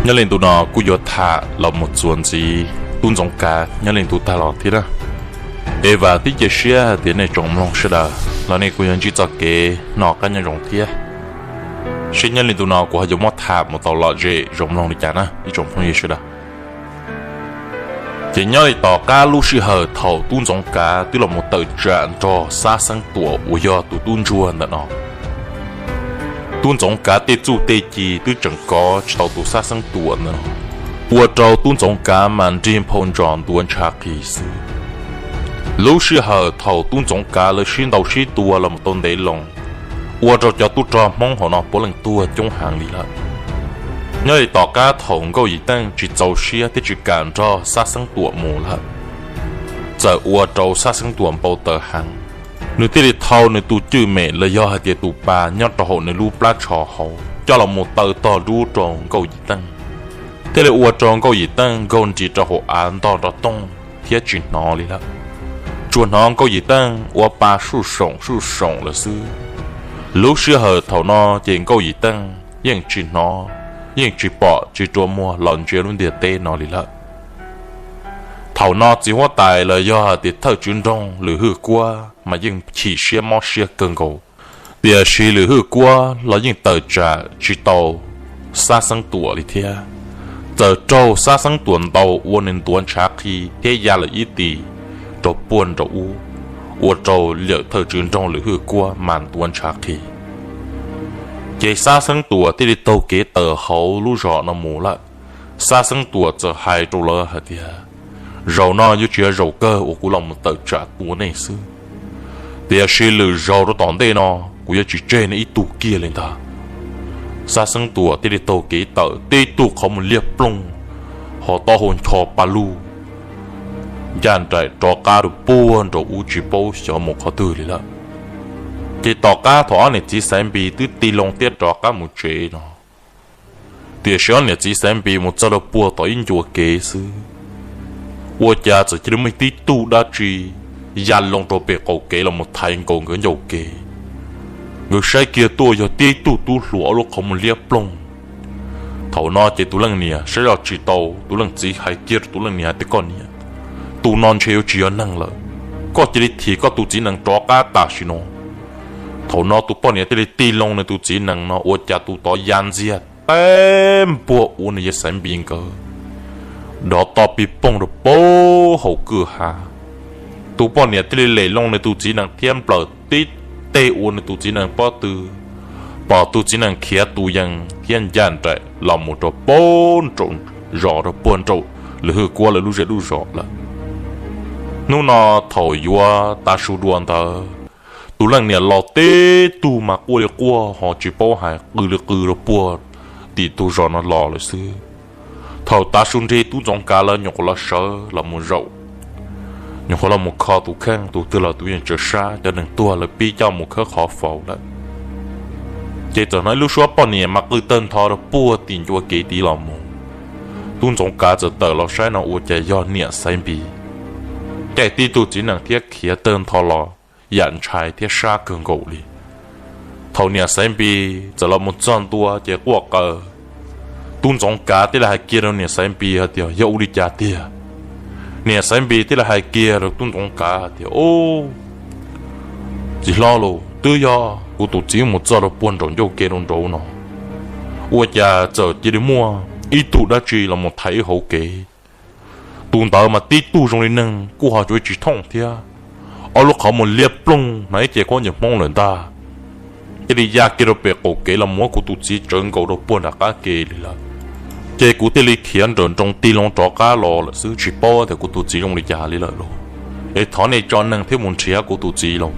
Nyob li ntu no kuj yuav tham los mus txuas ntxiv tub Ntxoov Kav nyob li ntu tag los thiab na. Es vam thiab cia siab hais tias nej tsoom mloog sawv daws los nej kuj yuav ntsib txoj kev noj qab nyob zoo thiab. Seb nyob li ntu no kuv ho yuav muab tham mus tau lom zem zoo mloog li cas na ib tsoom phooj ywg sawv daws. Ces nyob li tom qab lub sij hawm thaum tub Ntxoov Kav twb los mus tawm tsam nrog Xab Xeeb Tuam uas yog tus tub ntsuag ntawm no, tub Ntxoov Kav tej txuj tej ci twb tseem kov tsis tau tus Xab Xeeb Tuam ntawm no, ua rau tub Ntxoov Kav mas nrig nphau ntsos ntuav ntshav qis xwb. Lub sij hawm thaum tub Ntxoov Kav lawv sib ntaus sib tua los mus tau ntev loo, ua rau cov tub rog Hmoob hauv no puav leej tuag coob heev li lawm. Nyob li tom qab thaum Nkauj Yim Teej tsis txaus siab thiab tsis kam nrog Xab Xeeb Tuam mus lawm, txawm ua rau Xab Xeeb Tuam npau taws heev. Nws thiaj li thau nws tus cwj mem los yog hais tias tus pas nyob rau hauv nws lub plab tsho hauv coj los mus taw tog dub rau Nkauj Yim Teej, thiaj li ua rau Nkauj Yim Teej nkaug nris rau hauv av ntog nrov toog thiab tsis hnov li lawm. Tsuas hnov Nkauj Yim Teej ua pa suj soom suj soom lawm xwb. Lub sij hawm thaum no ces Nkauj Yim Teej yeej tsis hnov, yeej tsis pom tsis rua muag los ntsia lub ntiaj teb no li lawm. Thaum no txiv huab tais los yog hais tias thawj tswv nroog Lwm Hwj Kuab mas yeej chim siab mob siab kawg nkaus. Tiam sis Lwm Hwj Kuab los yeej tawm tsam tsis tau Xab Xeeb Tuam li thiab. Txawm raug Xab Xeeb Tuam ntaus ua nws ntuav ntshav qhi thiab ya lawm ib tis rau puag nraum ub, ua rau yawm thawj tswv nroog Lwm Hwj Kuab mas ntuav ntshav qhi. Ces Xab Xeeb Tuam thiaj li taug kev tawm hauv lub zos no mus lawm. Xab Xeeb Tuam txawm hais rau lawv hais tias, zaum no yuav tsis yog zaum kawg uas kuv los mus tawm tsam tua nej xwb, tiam sis lwm zaus rau tom ntej no kuv yuav tsis tseg nej ib tug kiag li ntag. Xab Xeeb Tuam thiaj li taug kev tawm tib tug qhov muag liab ploog, ho taub hau ncho pa lug, ncaj nraim rov qab rau puag nraum ub tsis paub xyov mus qhov twg li lawm. Ces tom qab thaum ob niam txiv Xaiv Npis twb tig loo thiab rov qab mus tsev no, tiam sis ob niam txiv Xaiv Npis mus txog rau puag tom ib ncua kev xwb, ua cas txawm cia li muaj tib tug dab tsi ya loo rau pem qaum kev los mus thaiv nkaus nkawd ncauj kev. Nkawd saib kiag tuaj yog tib tug tub hluas ob lub qhov muag liab ploog. Thaum no ces tus leej niam saib zoj tsis tau, tus leej txiv hais kiag rau tus leej niam hais tias, koj niam, tus no ntshe yuav tsis yog neeg lawm, koj cia li thim koj tus txiv nees rov qab tam sim no. Thaum no tus poj niam thiaj li tig loo nws tus txiv nees no ua cas tus tod ya ntxiag teb npuag ua nws yawg Xaiv Npis nkawd dov to pig poog rau puag hauv kwj ha. Tus poj niam thiaj li lem loo nws tus txiv nees thiab nplawm tib teg ua nws tus txiv nees pob tw, pom tus txiv nees khiav tus yees thiab ncaj nraim los mus rau puag nraum zos rau puag nraum Lwm Hwj Kuab lawv lub zej lub zos lawm. Hnub no thaum yuav tav su dua ntawd, tus leej niam los teb tug mas quaj li quaj ho tsis paub hais qw li qw rau puag tim tug zos no los lawm xwb. Thaum tav su nrig tub Ntxoov Kav lawv nyuam qhuav los sawv los mus zaum, nyuam qhuav los mus kho tus kheej, tus twg los tus yeej tsaws sab, cov neeg tuag lawv pib coj mus khawb qhov faus lawm. Ces txawm hnov ib lub suab poj niam mas qw tawg ntho rau puag tim ncua kev tid los mus. Tub Ntxoov Kav txawm tawm los saib no ua cas yog niam Xaiv Npis caij tib tug txiv nees thiab khiav tawg ntho los yam ntshai thiab sab kawg nkaus li. Thaum niam Xaiv Npis txawm los mus txog ntua ces quaj qaws. Tub Ntxoov Kav thiaj li hais kiag rau niam Xaiv Npis hais tias, yog ua li cas tiag? Niam Xaiv Npis thiaj li hais kiag rau tub Ntxoov Kav hais tias, txiv hlob lauj, twb yog kuv tus txiv mus txog rau puag nraum ncauj kev rau nraud no, ua cas txawm cia li muaj ib tug dab tsi los mus thaiv wb hauv kev. Tus ntawd mas tib tug zoo li neeg kuj ho tsuav tsis thooj thiab, ob lub qhov muag liab ploog hnav ib ce khaub ncaws Hmoob lawm ntag. Cia li ya kiag rau pem qaum kev los muab kuv tus txiv tsawv nkaus rau puag nram qab ke li lawm. Ces kuv thiaj li khiav nrawm nroos tig loo rov qab los lawm xwb, tsis paub tias kuv tus txiv zoo li cas li lawm lauj. Es thov nej tso neeg thiab mus nrhiav kuv tus txiv lauj.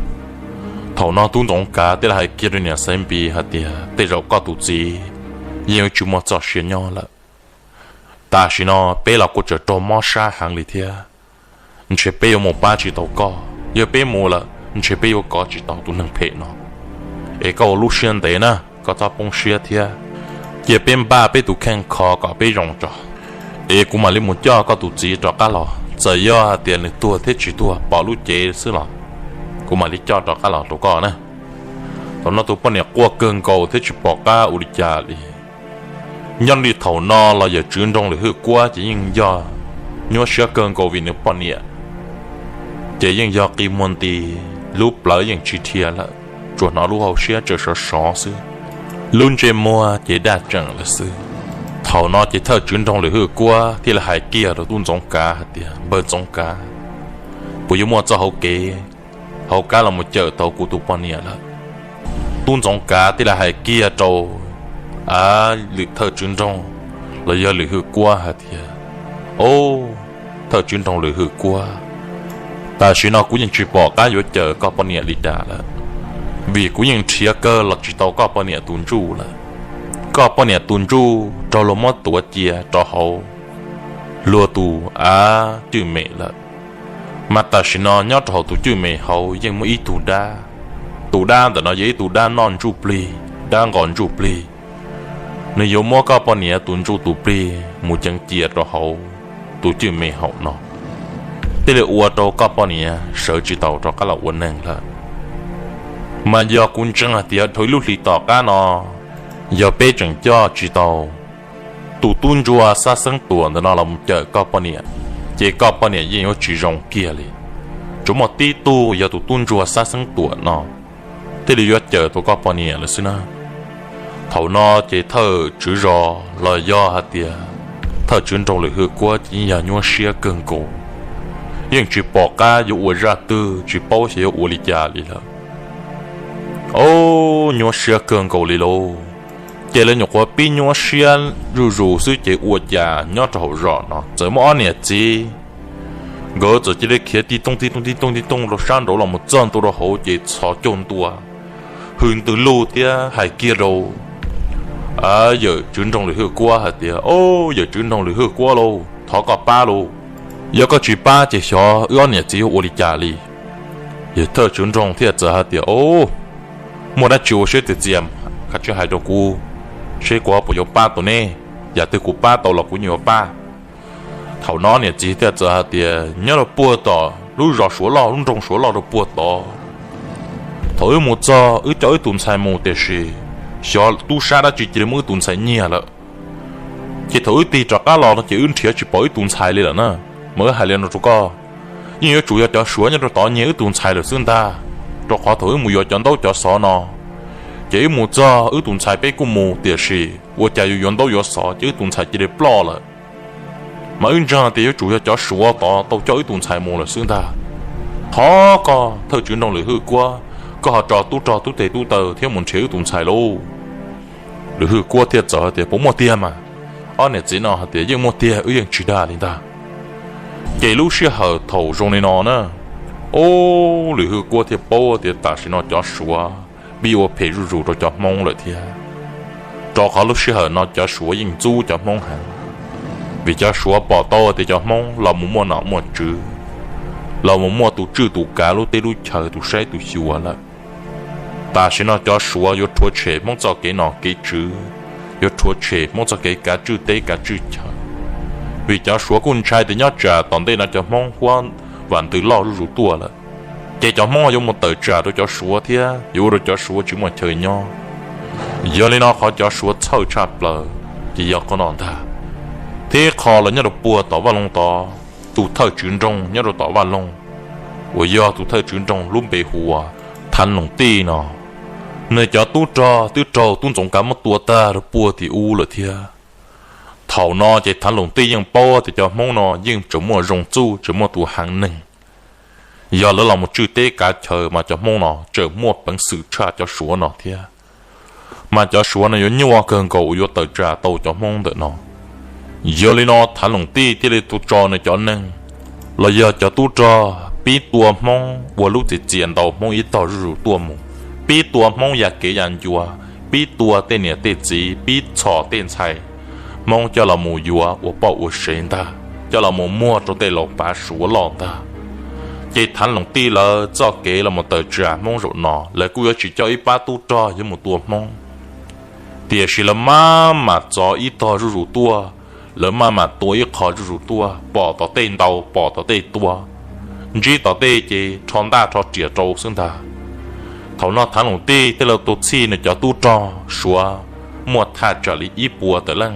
Thaum no tub Ntxoov Kav thiaj li hais kiag rau niam Xaiv Npis hais tias, tej zaum koj tus txiv yeej tsis muaj txoj sia nyob lawm. Tam sim no peb los kuj tseem raug mob sab heev li thiab, ntshe peb yuav mus pab tsis tau koj. Yog peb mus lawm ntshe peb yuav kov tsis tau tus neeg phem no. Es koj ua lub siab ntev na, koj txhob poob siab thiab. Cia peb npaj peb tus kheej kho kom peb zoo tso, es kuv mam li mus coj koj tus txiv rov qab los. Txawm yog hais tias nws tuag thiab tsis tuag pom lub cev xwb los kuv mam li coj rov qab los rau koj na. Thaum no tus poj niam quaj kawg nkaus thiab tsis pom qab ua li cas li. Nyob li thaum no los yawm tswv nroog Lwm Hwj Kuab ces yeej yog nyuaj siab kawg nkaus vim nws poj niam ces yeej yog qi muag nti, lub plawv yeej tsis dhia lawm, tsuas hnov lub hauv siab tseem sov sov xwb, lub ntsej muag ces daj tseem lawm xwb. Thaum no ces thawj tswv nroog Lwm Hwj Kuab thiaj li hais kiag rau tub Ntxoov Kav hais tias, Npawg Ntxoov Kav, puas yuav muaj txoj hauv kev hauv kab los mus cawm tau kuv tus poj niam lawm? Tub Ntxoov Kav thiaj li hais kiag rau, a, lwm thawj tswv nroog los yog Lwm Hwj Kuab hais tias, Au, thawj tswv nroog Lwm Hwj Kuab, tam sim no kuv yeej tsis pom qab yuav cawm koj poj niam li cas lawm, vim kuv yeej nrhiav kawg los tsis tau koj poj niam tus ntsuj lawm. Koj poj niam tus ntsuj raug luag muab tuav cia rau hauv luag tus av cwj mem lawm, mas tam sim no nyob rau hauv tus cwj mem hauv yeej muaj ib tug dab. Tus dab ntawm no yog ib tug dab noj ntsuj plig, dab nqos ntsuj plig. Nws yuav muab koj poj niam tus ntsuj tus plig mus ceev cia rau hauv tus cwj mem hauv no, thiaj li ua rau koj poj niam sawv tsis tau rov qab los ua neeg lawm. Mas yog kuv ntseeg hais tias dhau ib lub hlis tom qab no, yog peb tseem coj tsis tau tus tub ntsuag Xab Xeeb Tuam ntawm no los mus cawm koj poj niam, ces koj poj niam yeej yuav tsis zoo kiag li. Tsuas muaj tib tug yog tus tub ntsuag Xab Xeeb Tuam no thiaj li yuav cawm tau koj poj niam lawm xwb na. Thaum no ces thawj tswv zos los yog hais tias thawj tswv nroog Lwm Hwj Kuab ces yeej yog nyuaj siab kawg nkaus, yeej tsis pom qab yuav ua zaj twg, tsis paub xyov yuav ua li cas li lawm. Au, nyuaj siab kawg nkaus li lauj. Ces lawv nyuam qhuav pib nyuaj siab zuj zus xwb ces ua cas nyob rau hauv zos no txawm muaj ob niam txiv, nkawd txawm cia li khiav ti tooj ti tooj ti tooj ti tooj rau sab nraud los mus txog ntua rau hauv ces txhos caug ntua, hws ntws lug thiab hais kiag rau yawm tswv nroog Lwm Hwj Kuab hais tias, Au, yawm tswv nroog Lwm Hwj Kuab lauj, thov koj pab lauj, yog koj tsis pab ces xyov wb ob niam txiv yuav ua li cas li. Yawg thawj tswv nroog thiaj txawm hais tias, Au, muaj dab tsi ua siab txias txias, kav tsij hais rau kuv, seb kuv puas yuav pab tau neb. Yam twg kuv pab tau los kuv yeej yuav pab. Thaum no niam txiv thiaj txawm hais tias, Nyob rau puag tom lub zos Suav loj, lub nroog Suav loj rau puag tod, thaum wb mus txog wb coj wb tus ntxhais mus tiam sis xyov tub sab dab tsi cia li muab wb tus ntxhais nyiag lawm. Ces thaum wb tig rov qab los no ces wb nrhiav tsis pom wb tus ntxhais li lawm na. Mas wb hais li no rau koj, yeej yuav tsum yog cov Suav nyob rau tod nyiag wb tus ntxhais lawm xwb ntag, rau qhov thaum wb mus yuav cov ntaub cov xov no, ces wb mus txog wb tus ntxhais peb kuj mus tiam sis ua cas yuav yuav ntaub yuav xov ces wb tus ntxhais cia li ploj lawm. Mas wb ntseeg tias yuav tsum yog cov Suav tod tau coj wb tus ntxhais mus lawm xwb ntag. Thov koj thawj tswv nroog Lwm Hwj Kuab, koj ho tso tub rog tub teg tub taw thiab mus nrhiav wb tus ntxhais lauj. Lwm Hwj Kuab thiaj txawm hais tias, Puas muaj tiag mas? Ob niam txiv no hais tias, Yeej muaj tiag, wb yeej tsis dag li ntag. Ces lub sij hawm thaum zoo li no na, ub, Lwm Hwj Kuab thiaj paub tias tam sim no cov Suav pib ua phem zuj zus rau cov Hmoob lawm thiab, rau qhov lub sij hawm no cov Suav yeej ntxub cov Hmoob heev, vim cov Suav pom tau tias cov Hmoob los mus muaj nom muaj tswv, los mus muaj tus tswj tus kav lub teb lub chaw tus saib tus xyuas lawm. Tam sim no cov Suav yuav rhuav tshem Hmoob txoj kev nom kev tswv, yuav rhuav tshem Hmoob txoj kev kav tswj teb kav tswj chaw, vim cov Suav kuj ntshai tias nyob tsam tom ntej no cov Hmoob huab vam ntws loj zuj zus tuaj lawm, ces cov Hmoob yuav mus tawm tsam rau cov Suav thiab yuav ua rau cov Suav tsis muaj chaw nyob. Yog li no qhov cov Suav txhawj tshaj plaws ces yog qhov no ntag. Thiab qhov los nyob rau puag tom Vaj Loog tod, tus thawj tswv nroog nyob rau tom Vaj Loog uas yog tus thawj tswv nroog lub npe hu ua Thav Loos Tij no, nws cov tub rog twb raug tub Ntxoov Kav muab tua tag rau puag tim ub lawm thiab. Thaum no ces Thav Loos Tij yeej paub tias cov Hmoob no yeej tseem muaj zoo txuj, tseem muaj tus heev neeg. Yog lawv los mus tswj teb kav chaw mas cov Hmoob no tseem muaj peev xwm tshaj cov Suav no thiab, mas cov Suav no yuav nyuaj kawg nkaus uas yuav tawm tsam tau cov Hmoob ntawm no. Yog li no Thav Loos Tij thiaj li tau tso nws cov neeg los yog cov tub rog pib tua Hmoob ua lub txiv txias ntaus Hmoob ib tog zuj zus tuaj mus, pib tua Hmoob ya kev ya ncua, pib tua tej niam tej txiv, pib txhom tej ntxhais Hmoob coj los mus yuav ua poj ua sev ntag, coj los mus muag rau tej laus pav Suav loj ntag. Ces Thav Loos Tij lawv txoj kev los mus tawm tsam Hmoob zaum no lawv kuj yuav tsis coj ib pab tub rog yuav mus tua Hmoob, tiam sis lawv maj mam txov ib tog zuj zus tuaj, lawv maj mam tua ib qho zuj zus tuaj, pom tom tej ntaus pom tom tej tua, ntsib tom tej ces rho ntaj rho riam rau xwb ntag. Thaum no Thav Loos Tij thiaj li tau txhij nws cov tub rog Suav muaj thaj tsam li ib puas tawm leej.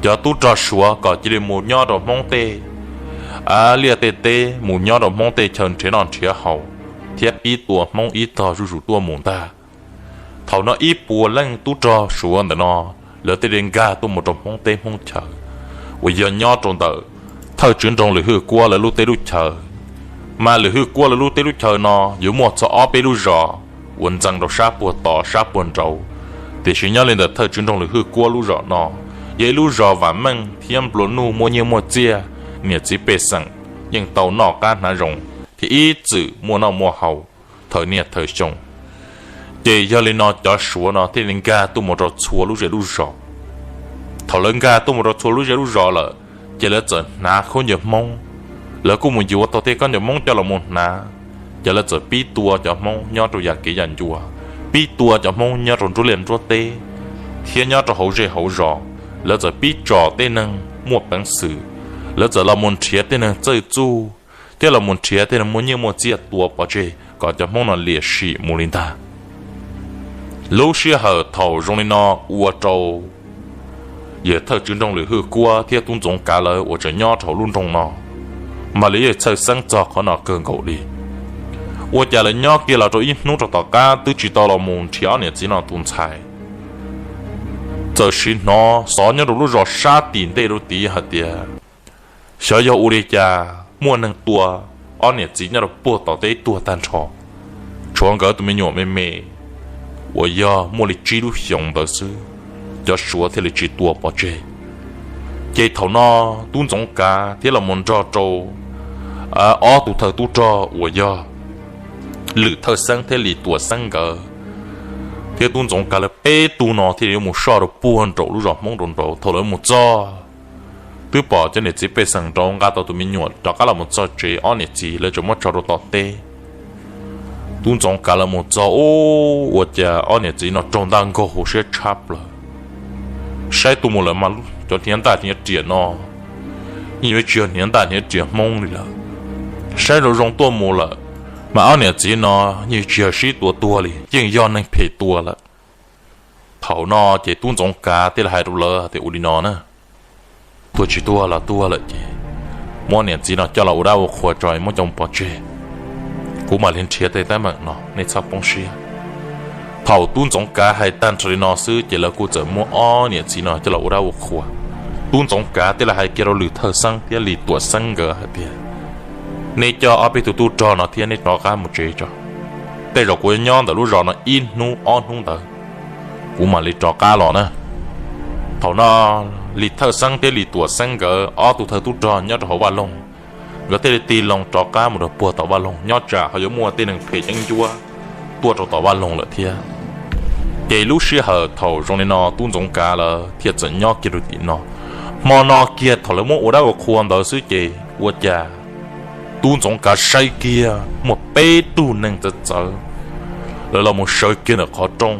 Cov tub rog Suav kom cia li mus nyob rau Hmoob tej liaj tej teb, mus nyob rau Hmoob tej chaw nrhiav noj nrhiav haus, thiab pib tua Hmoob ib tog zuj zus tuaj mus ntag. Thaum no ib puas leej tub rog Suav ntawm no, lawv thiaj li nkag tuaj mus rau Hmoob teb Hmoob chaw uas yog nyob rau ntawm thawj tswv nroog Lwm Hwj Kuab lawv lub teb lub chaw. Mas Lwm Hwj Kuab lawv lub teb lub chaw no yuav muaj txog ob peb lub zos uas ntxeev rau sab puag tod sab puag nraud, tiam sis nyob li ntawm thawj tswv nroog Lwm Hwj Kuab lub zos no, yog ib lub zos vam meej thiab nplua nuj muaj nyiaj muaj txiaj, niam txiv pej xeem yeej tau noj qab hnav zoo, thiab ib txwm muaj noj muaj haus thaum niaj thaum xyoo. Ces yog li no cov Suav no thiaj li nkag tuaj mus rau txhua lub zej lub zos. Thaum lawv nkag tuaj mus rau txhua lub zej lub zos lawm, ces lawv txawm hnav khaub ncaws Hmoob. Lawv kuj mus yuav tau tej khaub ncaws Hmoob coj los mus hnav, ces lawv txawm pib tua cov Hmoob nyob rau yam kev yam ncua, pib tua cov Hmoob nyob rau nruab liaj nruab teb, thiab nyob rau hauv zej hauv zos. Lawv txawm pib tsom tej neeg muaj peev xwm, lawv txawm los mus nrhiav tej neeg txawj txuj, thiab los mus nrhiav tej neeg muaj nyiaj muaj txiaj tua pov tseg kom cov Hmoob no liam sim mus li ntag. Lub sij hawm thaum zoo li no ua rau yawg thawj tswv nroog Lwm Hwj Kuab thiab tub Ntxoov Kav lawv uas tseem nyob rau hauv lub nroog no, mas lawv yeej txhawj xeeb txog qhov no kawg nkaus li. Ua cas lawv nyob kiag los rau ib hnub rau tom qab twb tsis tau los mus nrhiav ob niam txiv no tus ntxhais, txawm sim hnov xov nyob rau lub zos sab tim ntej rau tid hais tias, xyov yog ua li cas muaj neeg tua ob niam txiv nyob rau puag tom teb tuag tag nrho, tshuav nkawd tus me nyuam me me uas yog muaj li tsib lub xyoos ntawd xwb, cov Suav thiaj li tsis tua pov tseg. Ces thaum no tub Ntxoov Kav thiab los mus nrog rau ob tug thawj tub rog uas yog Lwm Thawj Xeeb thiab Lis Tuam Xeeb nkawd, thiab tub Ntxoov Kav lawv peb tug no thiaj li yuav mus soj rau puag nraum lub zos Hmoob rau nraud. Thaum lawv mus txog, twb pom cov niam txiv pej xeem nraud nqa tau tus me nyuam rov qab los mus txog tsev, ob niam txiv lawv tseem muab tso rau tom teb. Tub Ntxoov Kav lawv mus txog, ua cas ob niam txiv no raug ntaj nkaug hauv siab tshab plaws. Saib tuaj mus lawm mas cov hniav ntaj hniav riam no yeej yuav tsis yog hniav ntaj hniav riam Hmoob li lawm. Saib zoo zoo tuaj mus lawm, mas ob niam txiv no yeej tsis yog sib tua tuag li, yeej yog neeg phem tua lawm. Thaum no ces tub Ntxoov Kav thiaj li hais rau lawv tias ua li no na, tuag tsis tuag los tuag lawm ces muab niam txiv no coj los ua dab ua qhua tso, muab coj pov tseg, kuv mam li nrhiav tej teeb meem no, nej txhob poob siab. Thaum tub Ntxoov Kav hais tag nrho li no xwb ces lawv kuj txawm muab ob niam txiv no coj los ua dab ua qhua. Tub Ntxoov Kav thiaj li hais kiag rau Lwm Thawj Xeeb thiab Lis Tuam Xeeb nkawd hais tias, nej coj ob peb tug tub rog no thiab nej rov qab mus tsev tso. Tej zaum kuv yuav nyob ntawm lub zos no ib hnub ob hnub ntawd, kuv mam li rov qab los na. Thaum no Lis Thawj Xeeb thiab Lis Tuam Xeeb nkawd ob tug thawj tub rog nyob rau hauv vaj loog, nkawd thiaj li tig loo rov qab mus rau puag tom vaj loog, nyob tsam ho yuav muaj tej neeg phem ceeb ncuab tuaj rau tom vaj loog lawm thiab. Ces lub sij hawm thaum zoo li no tub Ntxoov Kav lawv thiaj txawm nyob kiag rau tim no. Hmo no kiag thaum lawv muab ua dab ua qhua ntawd xwb ces ua cas tub Ntxoov Kav saib kiag muaj peb tug neeg txawv txawv, lawv los mus sawv kiag ntawm qhov rooj.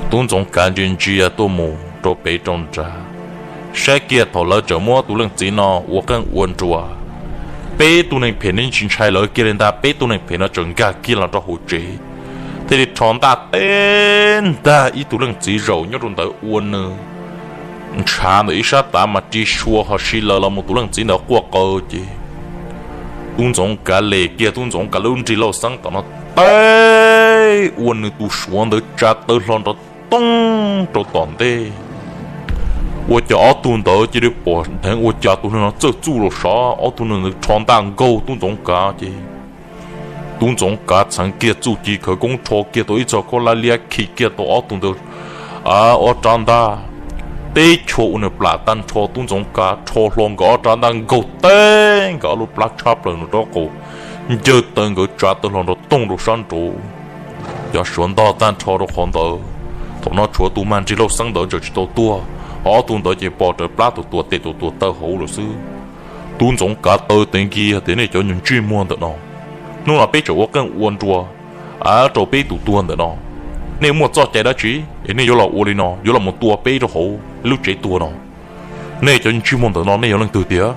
Tub Ntxoov Kav ntsia ntsia tuaj mus rau pem rau nrad, saib kiag thaum lawv tseem muab tus leej txiv no ua qeej ua nruas, peb tug neeg phem ne tsis ntshai lawv kiag li ntag, peb tug neeg phem no tseem nkag kiag los rau hauv tsev, thiaj li rho ntaj teb ntag ib tug leej txiv zaum nyob rau ntawd ua nws ntshav ntawm ib sab tav mas ris sua ho si lawm los mus tus leej txiv ntawd quaj qw ces tub Ntxoov Kav les kiag tub Ntxoov Kav lub nrig lauj xeeb tom no teb ua nws tus suav ntawd tsa tawg hlo nrov toog rau tom ntej. Ua cas ob tug ntawd cia li pom dheev ua cas tus neeg no txawj txuj los sav, ob tug neeg ntawd rho ntaj nkaug tub Ntxoov Kav ces tub Ntxoov Kav txheev kiag txuj ci khawv koob rho kiag tau ib txoj khaub hlab liab khi kiag tau ob tug ntawd ob rab ntaj, teb chua ua nws plam tag nrho, tub Ntxoov Kav rho hlo nkawd ob rab ntaj nkaug teb nkawd ob lub plab tshab plaws nws rab qau, ncawg taw nkawd tsa tawg hlo nrov toog rau sab nraud. Cov suav ntog tag nrho rau qhov ntawd. Thaum no tshuav tus mag nrig lauj xeeb ntawd ntsawm tsis tau tuag, ho ob tug ntawd ces pom raws plab tus tuam tes tus tuam taw hauv lawm xwb. Tub Ntxoov Kav taw tes nkiag tias nej cov nyuag ntsej muag ntawm no, hnub no peb tseem ua qeej ua nruas rau peb tus tuag ntawm no, nej muaj txoj cai dab tsi es nej yuav los ua li no, yuav los mus tua peb rau hauv lub tsev tuag no? Nej cov nyuag ntsej muag ntawm no nej yog leej twg tiag?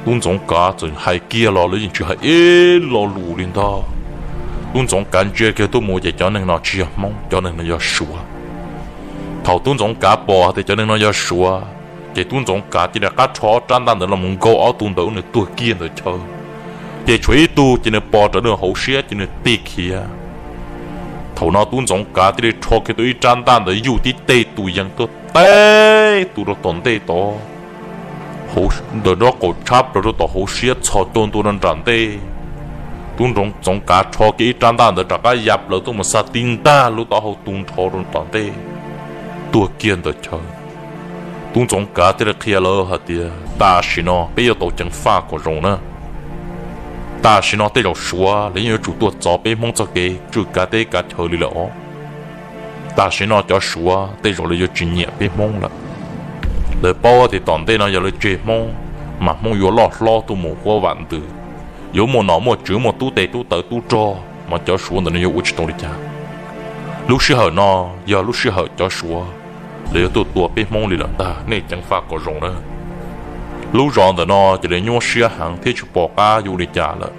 Tub Ntxoov Kav txawm hais kiag los lawv yeej tsis hais ib lo lus li ntag. Tub Ntxoov Kav ntsia kiag tuaj mus ces cov neeg no tsis yog Hmoob, cov neeg no yog Suav. Thaum tub ntxoov kav pom tias cov neeg no yog suav, ces tub ntxoov kav cia li rov qab rho ob rab ntaj ntawd los mus nkaug ob tug ntawd ua nws tuag kiag ntawm chaw. Ces tshuav ib tug ces nws pos rawv nws hauv siab ces nws tig khiav. Thaum no tub ntxoov kav thiaj li rho kiag tau ib rab ntaj ntawd yuj tib teg tus yees tuag teb tus rau tom ntej tod, ntawm nraub qaum tshab plaws rau tom hauv siab txhos caug ntua rau nram ntej. Tub ntxoov kav rho kiag ib rab ntaj ntawd rov qab ya plaws tuaj mus xa tib ntaj lub taub hau tu nrho rau tom ntej, tuag kiag ntawm chaw. Tub ntxoov kav thiaj li qhia lawv hais tias tam sim no peb yuav tau ceev faj kom zoo na. Tam sim no tej zaum suav los yeej yuav tsum tuaj txov peb hmoob txoj kev tswj kav teb kav chaw li lawm os. Tam sim no cov suav tej zaum lawv yuav tsis nyiam peb hmoob lawm. Lawv paub tias tom ntej no yog lawv tseg hmoob, mas hmoob yuav loj hlob tuaj mus huab vam ntws, yuav muaj nom muaj tswv muaj tub tes tub taws tub rog mas cov suav ntawm no yuav ua tsis tau li cas. Lub sij hawm no yog lub sij hawm cov suav lawv yuav tuaj tua peb hmoob li lawm ntag, nej ceev faj kom zoo na. Lub zos ntawm no ces lawv nyuaj siab heev thiab tsis pom qab yuav ua li cas lawm.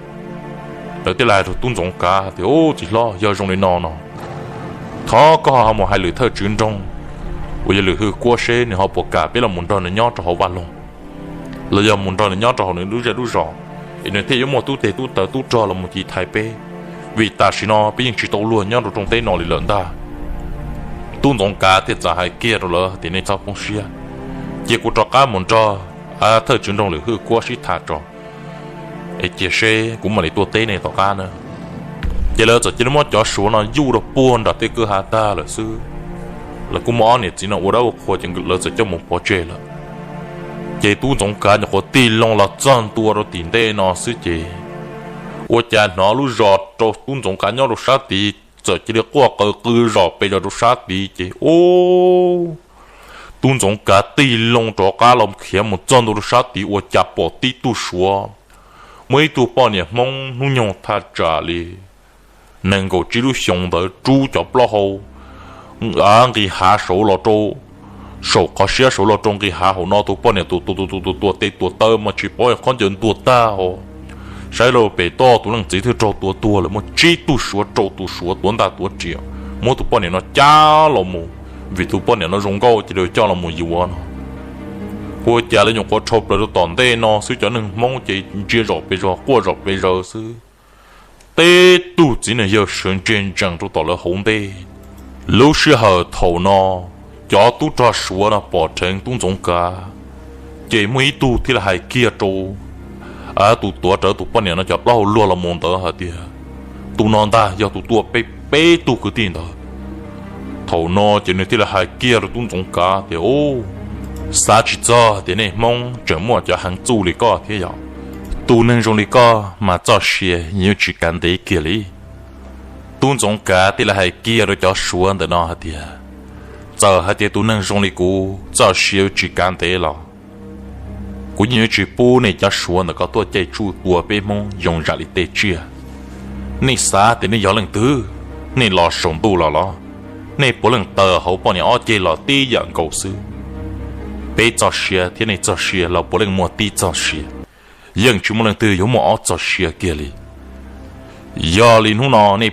Lawv thiaj li hais rau tub ntxoov kav tias, Ub, txiv hlob, yog zoo li no no, thov koj ho mus hais lwm thawj tswv nroog uas yog lwm hwj kuab seb nws ho puas kam peb los mus nrog nws nyob rau hauv vaj loog, los yog mus nrog nws nyob rau hauv nws lub zej lub zos, es nws thiaj yuav muaj tub tes tub taws tub rog los mus tiv thaiv peb, vim tam sim no peb yeej tsis tau luag nyob rau rooj teb no li lawm ntag. Tub ntxoov kav thiaj txawm hais kiag rau lawv tias, Nej txhob poob siab, cia kuv rov qab mus nrog thawj tswv nroog lwm hwj kuab sib tham tso, es cia seb kuv mam li tuaj teb nej tom qab na. Ces lawv txawm cia li muab cov suav no yuj rau puag nram tej kwj ha tag lawm xwb. Lawv kuj muab ob niam txiv no ua dab ua qhua ces lawv txawm coj mus pov tseg lawm. Ces tub ntxoov kav nyuam qhuav tig loo los txog ntua rau tim ntej no xwb ces ua cas hnov lub zos rau tub ntxoov kav nyob rau sab tid txawm cia li quaj qw qw zom pes zos rau sab tid ces ub, tub ntxoov kav tig loo rov qab los khiav mus txog ntua rau sab tid ua cas pom tib tug suav, muaj ib tug poj niam hmoob hnub nyoog thaj tsam li nees nkaum tsib lub xyoo ntawd rub cov plaub hau nqis hav saud los rau saum qhov siab saud los rau nqis hav hauv no. Tus poj niam tus tus tus tus tus tuam tes tuam taw mas tsis paub qhov ncauj ntuag tag hos. Saib lawm pem toj tus leej txiv twb raug tua tuag lawm, muaj tsib tug suav rau tus suav tuav ntaj tuav riam muab tus poj niam no cab los mus, vim tus poj niam no zoo nkauj ces lawv coj los mus yuav no. Ua cas lawv nyuam qhuav dhau plaws rau tom ntej no xwb cov neeg hmoob ces ntsia zom pes zos quaj zom pes zaws xwb. Teb tug txiv neej yawg sawv ntseg ntsees rau tom lawv hauv ntej. Lub sij hawm thaum no cov tub rog suav no pom dheev tub ntxoov kav, ces muaj ib tug thiaj li hais kiag rau tus tuav rawv tus poj niam no cov plaub hau luag los mus ntawd hais tias, Tus no ntag yog tus tua peb peb tug kwv tij ntawd. Thaum no ces nws thiaj li hais kiag rau tub ntxoov kav tias, Ub, xav tsis txog tias nej hmoob tseem muaj cov heev txuj li koj thiab yom. Tus neeg zoo li koj mas txoj sia yeej yuav tsis kav ntev kiag li. Tub ntxoov kav thiaj li hais kiag rau cov suav ntawm no hais tias, Txawm hais tias tus neeg zoo li kuv txoj sia yuav tsis kav ntev los kuv yeej yuav tsis pub nej cov suav ntawm ko tuaj caij tsuj tua peb hmoob zoo zam li tej tsiaj. Nej xav tias nej yog leej twg? Nej los saum ntuj los los? Nej puav leej tawm hauv poj niam ob ceg los tib yam nkaus xwb. Peb txoj sia thiab nej txoj sia los puav leej muaj tib txoj sia, yeej tsis muaj leej twg yuav muaj ob txoj sia kiag li. Yog li hnub no nej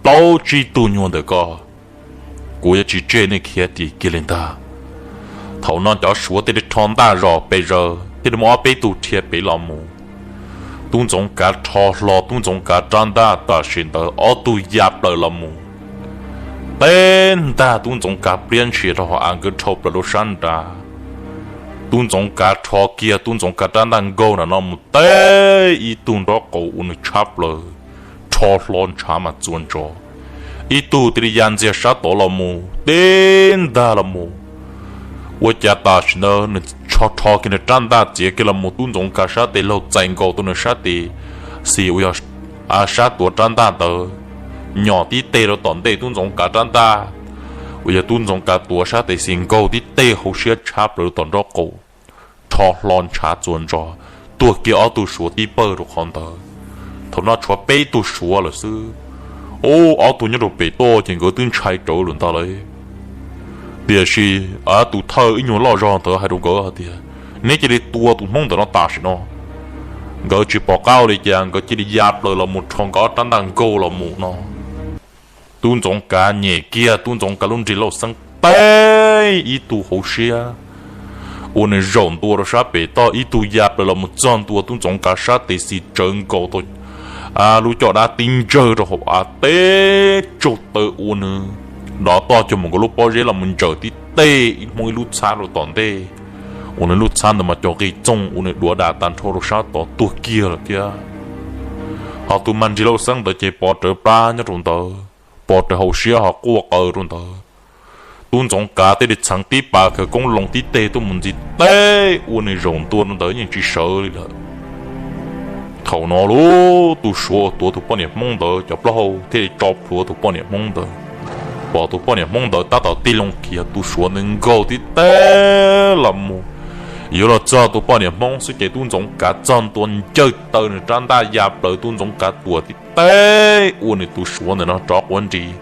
plaub tsib tug nyuag ntawm ko, kuv yuav tsis tseg nej khiav dim kiag li ntag. Thaum no cov suav thiaj li rho ntaj zom pes zaws thiaj li muaj ob peb tug rhia pem los mus. Tub ntxoov kav rho hlo tub ntxoov kav rab ntaj tam sim ntawd ob tug ya plaws los mus, teb ntag tub ntxoov kav pliab ntshis rau hauv av nkawd dhau plaws rau sab nrad. Tub ntxoov kav rho kiag tub ntxoov kav rab ntaj nkaug nram no mus teb ib tug nraub qaum ua nws tshab plaws, rho hlo ntshav mas txua ntsos. Ib tug thiaj li ya ntxiag sab tod los mus teb ntag los mus. Ua cas tam sim ntawd nws rho kiag nws rab ntaj txiav kiag los mus tub ntxoov kav sab tes laug txais nkaus tau nws sab tes xis uas yog sab tuav rab ntaj ntawd, nyom tib teg rau tom ntej tub ntxoov kav rab ntaj uas yog tub ntxoov kav tuav sab tes xis nkaug tib teg hauv siab tshab plaws rau tom nraub qaum, rho hlo ntshav txua ntsos, tuag kiag ob tug suav tib pawg rau qhov ntawd. Thaum no tshuav peb tug suav lawm xwb. Ub, ob tug nyob rau pem toj ces nkawd twb ntshai rawv lawm ntag lauj. Tiam sis tus thawj ib nyuag loj zog ntawd hais rau nkawd hais tias, Neb cia li tua tus hmoob ntawm no tam sim no. Nkawd tsis pom qab ua li cas nkawd cia li ya plaws los mus rho nkawd ob rab ntaj nkaug los mus no. Tub ntxoov kav nyem kiag tub ntxoov kav lub nrig lauj xeeb teb teb ib tug hauv siab uas nws zaum ntua rau sab pem toj, ib tug ya plaws los mus txog ntua tub Ntxoov Kav sab tes xis tsawv nkaus tau lub caj dab tib ntsawg rau hauv av teb tsaug taw ua nws dov toj cog mus nkaus lub pob zeb los mus ntsaws tib teg ib hmoob ib lub txhab rau tom ntej, uas nws lub txhab ntawd mas cov qis txoog uas nws duav dam tag nrho rau sab tod tuag kiag lawm thiab. Ho tus mag nrig lauj xeeb ntawd ces pov rawv plab nyob rau ntawd, pov rawv hauv siab ho quaj qw rau ntawd. Tub Ntxoov Kav thiaj li txheev tib pas khawv koob loo tib teg tuaj mus ntxiv teb ua nws zaum ntua rau ntawd yeej tsis sawv li lawm. Thaum no lauj, tus Suav uas tuav tus poj niam Hmoob ntawd cov plaub hau thiaj li tso plhuav tus poj niam Hmoob ntawd. Pom tus poj niam Hmoob ntawd tab tom tig loo khiav, tus Suav ntawd nkaug tib teg los mus yuav los txog tus poj niam Hmoob xwb ces tub Ntxoov Kav txog ntua ncawg taw nws rab ntaj ya plaws tub Ntxoov Kav tuam tib teg ua nws tus Suav ntawm no rov quav nris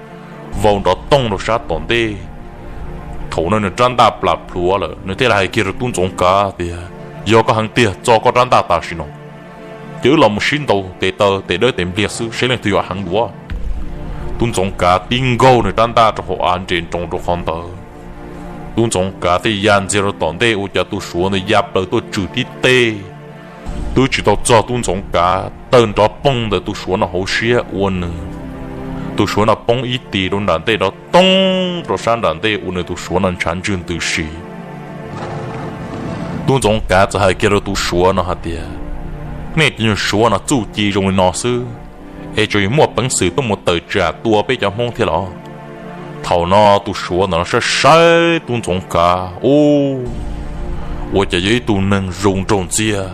vau nrov toog rau sab tom ntej. Thaum no nws rab ntaj plam plhuav lawm, nws thiaj li hais kiag rau tub Ntxoov Kav tias, yog koj heev tiag txo koj rab ntaj tam sim no, ces wb los mus sib ntaus tes taw tes dawb tes npliag xwb seb leej twg yuav heev dua. Tub Ntxoov Kav tib nkaug nws rab ntaj rau hauv av nres nroos rau qhov ntawd. Tub Ntxoov Kav thiaj ya ntxiag rau tom ntej ua cas tus Suav ntawd ya plaws tuaj tswm tib teg. Twb tsis tau txog tub Ntxoov Kav tawg nrov poog ntawm tus Suav no hauv siab ua nws tus Suav no poob ib tis rau nram ntej nrov toog rau sab nram ntej ua nws tus Suav no ntshav ntswg ntws si. Tub Ntxoov Kav txawm hais kiag rau tus Suav no hais tias, nej cov nyuag Suav no txuj ci zoo li no xwb, es tseem yuav muaj peev xwm tuaj mus tawm tsam tua peb cov Hmoob thiab los? Thaum no tus Suav ntawm no saib saib tub Ntxoov Kav, ub, ua cas yog ib tug neeg zoo nraug ntxiag,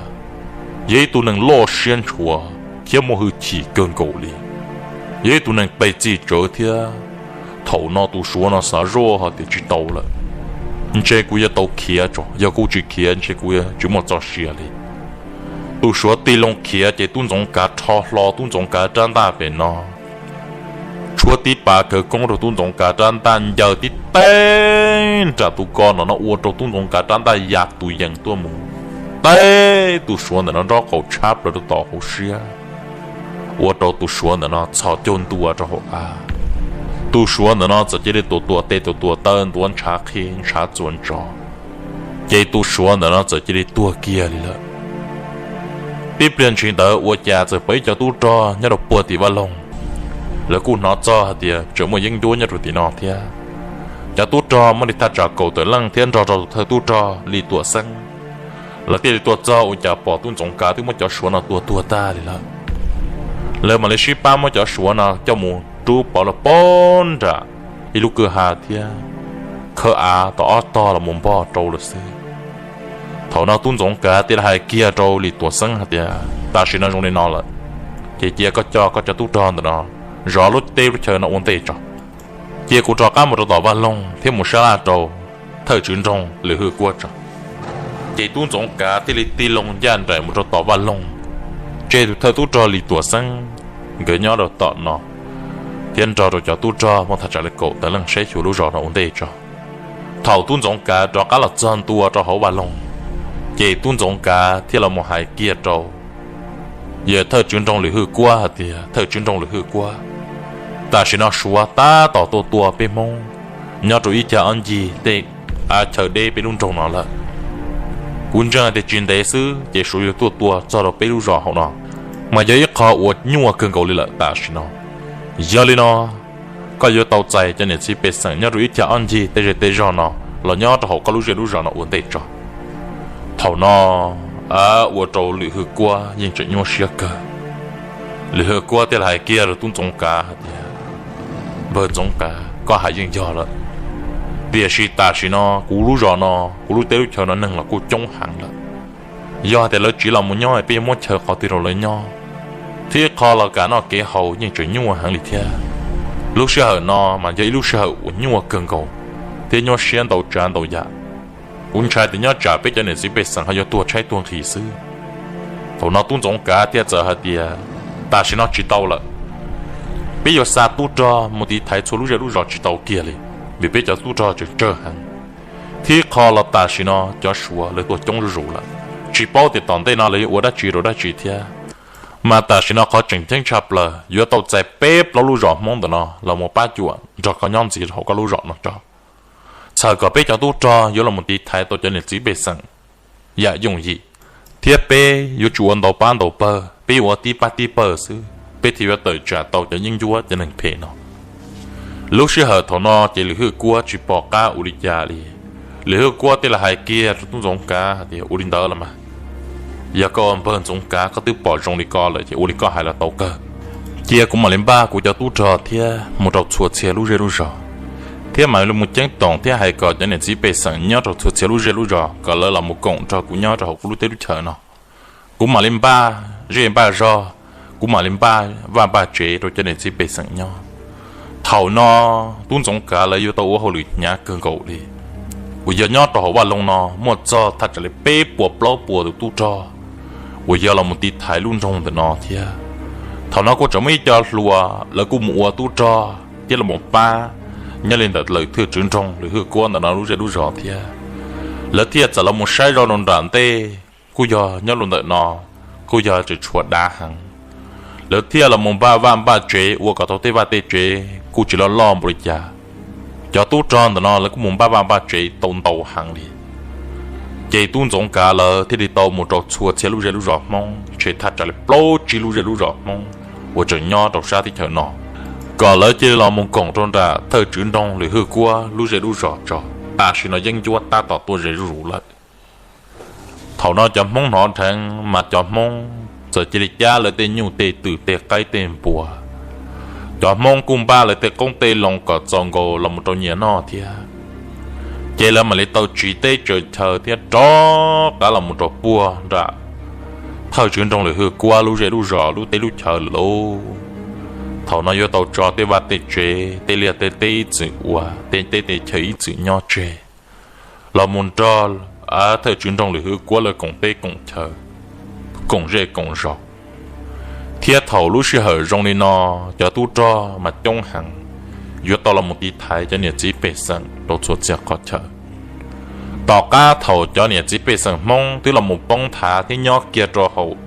yog ib tug neeg loj siab ntshua thiab muaj hwj chim kawg nkaus li, yog ib tug neeg pej txij tsawv thiab. Thaum no tus Suav no xav zoj hais tias tsis tau lawm, ntshe kuv yuav tau khiav tso, yog kuv tsis khiav ntshe kuv yuav tsis muaj txoj sia li. Tus Suav tig loo khiav ces tub Ntxoov Kav rho hlo tub Ntxoov Kav rab ntaj pem no, tshuab tib pas khawv koob rau tub Ntxoov Kav rab ntaj ncaws tib teg nram tus ko no no ua rau tub Ntxoov Kav rab ntaj ya tus yees tuaj mus teb tus Suav ntawm no nraub qaum tshab plaws rau tom hauv siab, ua rau tus Suav ntawm no txhos caug ntua rau hauv av. Tus Suav ntawm no txawm cia li tuam tuam tes tuam tuam taw ntuav ntshav qhi ntshav txuas ntsos, ces tus Suav ntawm no txawm cia li tuag kiag li lawm. Tib pliag ntshis ntawd ua cas txawm pom ib co tub rog nyob rau puag tim vaj loog, lawv kuj hnov txog hais tias tseem muaj yeeb ncuab nyob rau tim no thiab. Cov tub rog muaj li thaj tsam kaum tawm leej thiab nrog rau tus thawj tub rog Lis Tuam Xeeb, lawv thiaj li tuaj txog ua cas pom tub Ntxoov Kav twb muab cov Suav no tua tuag tag li lawm. Lawv mam li sib pab muab cov Suav no coj mus rub pov lawm pov nram ib lub kwj ha thiab khawb av tau ob tog los mus npog rau lawm xwb. Thaum no tub Ntxoov Kav thiaj li hais kiag rau Lis Tuam Xeeb hais tias, tam sim no zoo li no lawm, ces cia koj coj koj cov tub rog ntawm no zov lub teb lub chaw no ua ntej tso. Cia kuv rov qab mus rau tom vaj loog thiab mus sab laj rau thawj tswv nroog Lwm Hwj Kuab tso. Ces tub Ntxoov Kav thiaj li tig loo ncaj nraim mus rau tom vaj loog, tseg tus thawj tub rog Lis Tuam Xeeb nkawd nyob rau tom no, thiab nrog rau cov tub rog muaj thaj tsam li kaum tawm leej saib xyuas lub zos no ua ntej tso. Thaum tub Ntxoov Kav rov qab los txog ntua rau hauv vaj loog, ces tub Ntxoov Kav thiaj los mus hais kiag rau yawg thawj tswv nroog Lwm Hwj Kuab hais tias, thawj tswv nroog Lwm Hwj Kuab, tam sim no Suav tab tom tuaj tua peb Hmoob nyob rau ib cag ob ncig tej av chaw deb peb lub nroog no lawm. Kuv ntseeg hais tias tsis ntev xwb ces Suav yuav tuaj tua txog rau peb lub zos hauv no, mas yog ib qho uas nyuaj kawg nkaus li lawm tam sim no. Yog li no, koj yuav tau txais cov niam txiv pej xeem nyob rau ib cag ob ncig tej zej tej zog no los nyob rau hauv koj lub zej lub zos no ua ntej tso. Thaum no ua rau Lwm Hwj Kuab yeej tseem nyuaj siab kawg. Lwm Hwj Kuab thiaj li hais kiag rau tub Ntxoov Kav hais tias, npawg Ntxoov Kav, koj hais yeej yog lawm, tiam sis tam sim no kuv lub zos no, kuv lub teb lub chaw no neeg los kuj coob heev lawm. Yog hais tias lawv tsiv los mus nyob peb yuav muab chaw qhov twg rau lawv nyob, thiab ib qho los kam noj kev haus yeej tseem nyuaj heev li thiab. Lub sij hawm no mas yog ib lub sij hawm uas nyuaj kawg nkaus thiab nyuaj siab ntau tsav ntau yam. Kuv ntshai tias nyob tsam peb cov niam txiv pej xeem ho yuav tuag tshaib tuag nqhis xwb. Thaum no tub Ntxoov Kav thiaj txawm hais tias, tam sim no tsis tau lawm, peb yuav xa tub rog mus tiv thaiv txhua lub zej lub zos tsis tau kiag li, vim peb cov tub rog tseem tsawg heev. Thiab ib qho los tam sim no cov Suav lawv tuaj coob zuj zus lawm, tsis paub tias tom ntej no lawv yuav ua dab tsi rau dab tsi thiab. Mas tam sim no qhov tseem ceeb tshaj plaws yuav tau txais peb plaub lub zos Hmoob ntawm no los mus pab cuam nrog koj nyob ntxiv rau hauv koj lub zos no tso. txhawm kom peb cov tub rog yuav los mus tiv thaiv tau cov niam txiv pej xeem yam yooj yim, thiab peb yuav tsum ua ntau pab ntau pawg, peb yuav ua tib pab tib pawg xwb, peb thiaj yuav tawm tsam tau cov yeeb ncuab cov neeg phem no. Lub sij hawm thaum no ces Lwm Hwj Kuab tsis pom qab ua li cas li. Lwm Hwj Kuab thiaj li hais kiag rau tub Ntxoov Kav hais tias, ua li ntawd los mas, yog koj ua npawg Ntxoov Kav koj twb pom zoo li ko lawm ces ua li koj hais los tau kawg. Cia kuv mam li npaj kuv cov tub rog thiab mus rau txhua txhia lub zej lub zog, thiab mam li mus ceeb toom thiab hais kom cov niam txiv pej xeem nyob rau txhua txhia lub zej lub zog kom lawv los mus koom nrog kuv nyob rau hauv kuv lub teb lub chaws no. Kuv mam li npaj zej npaj zog, kuv mam li npaj vaj npaj tsev rau cov niam txiv pej xeem nyob. Thaum no tub Ntxoov Kav lawv yuav tau ua hauj lwm hnyav kawg nkaus li, uas yog nyob rau hauv vaj loog no muaj txog thaj tsam li peb puas plaub puas tus tub rog uas yog los mus tiv thaiv lub nroog ntawm no thiab. Thaum no kuj tseem muaj ib co hluas lawv kuj mus ua tub rog thiab los mus pab nyob li ntawm lawm thawj tswv nroog Lwm Hwj Kuab ntawm no lub zej lub zog thiab. Lawv thiaj txawm los mus saib zoj rau nram ntej, kuj yog nyob rau ntawm no kuj yog tseem tshuav dav heev. Lawv thiaj los mus npaj vaj npaj tsev ua kom tau tej vaj tej tsev kuj tsis loj loj npaum li cas. Cov tub rog ntawm no lawv kuj mus npaj vaj npaj tsev tau ntau heev li. Ces tub Ntxoov Kav lawv thiaj li tau mus rau txhua txhia lub zej lub zos Hmoob, ntshe thaj tsam li plaub tsib lub zej lub zos Hmoob uas tseem nyob rau sab teb chaws no, kom lawv cia li los mus koom rau nram thawj tswv nroog Lwm Hwj Kuab lub zej lub zos tso, tam sim no yeeb ncuab tab tom tuaj ze zuj zus lawm. Thaum no cov Hmoob hnov dheev mas cov Hmoob txawm cia li cab lawv tej nyuj tej twm tej qaib tej npua. Cov Hmoob kuj npaj lawv tej qoob tej loo kom txaus nkaus los mus rau nyias noj thiab. Ces lawv mam li tau tsiv teb tsaws chaw thiab rov qab los mus rau puag nram thawj tswv nroog Lwm Hwj Kuab lub zej lub zos lub teb lub chaw lawm lauj. Thaum no yuav tau tso tej vaj tej tsev, tej liaj tej teb ib txwm ua, tej teb tej chaw ib txwm nyob tseg, los mus nrog thawj tswv nroog Lwm Hwj Kuab lawv koom teb koom chaw, koom zej koom zos. Thiab thaum lub sij hawm zoo li no, cov tub rog mas coob heev, yuav tau los mus tiv thaiv cov niam txiv pej xeem rau txhua txhia qhov chaw. Tom qab thaum cov niam txiv pej xeem Hmoob twb los mus poob nthav thiab nyob kiag rau hauv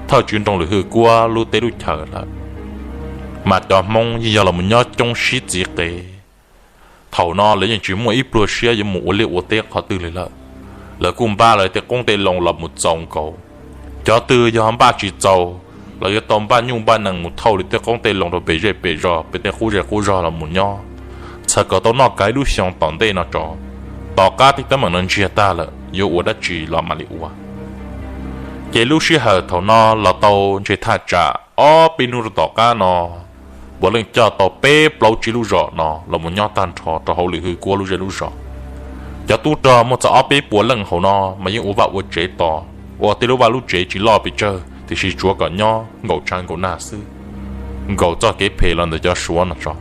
thawj tswv nroog Lwm Hwj Kuab lub teb lub chaw lawm, mas cov Hmoob yeej yog los mus nyob coob sib txiv qev. Thaum no lawv yeej tsis muaj ib pluag siab yuav mus ua liaj ua teb qhov twg li lawm. Lawv kuj npaj lawv tej qoob tej loo los mus txaus nkaus. Cov twg yog npaj tsis txaus los yuav tau npaj nyuj npaj nees mus thauj li tej qoob tej loo rau pem zej pem zos pem tej qub zej qub zog los mus nyob, txhawm kom tau noj kav ib lub xyoo tom ntej no tso. Tom qab tej teeb meem no ntsiag tag lawm yuav ua dab tsi los mam li ua. Ces lub sij hawm thaum no los tau ntshe thaj tsam ob peb hnub rau tom qab no, puav leej coj tau peb plaub tsib lub zos no los mus nyob tag nrho rau hauv Lwm Hwj Kuab lub zej lub zos. Cov tub rog muaj txog ob peb puas leej hauv no mas yeej ua vaj ua tsev tos, ua tej lub vaj lub tsev tsis loj pes tsawg tiam sis tsuav kom nyob nkaum tshav nkaum nag xwb, nkaum txoj kev phem los ntawm cov Suav no tso.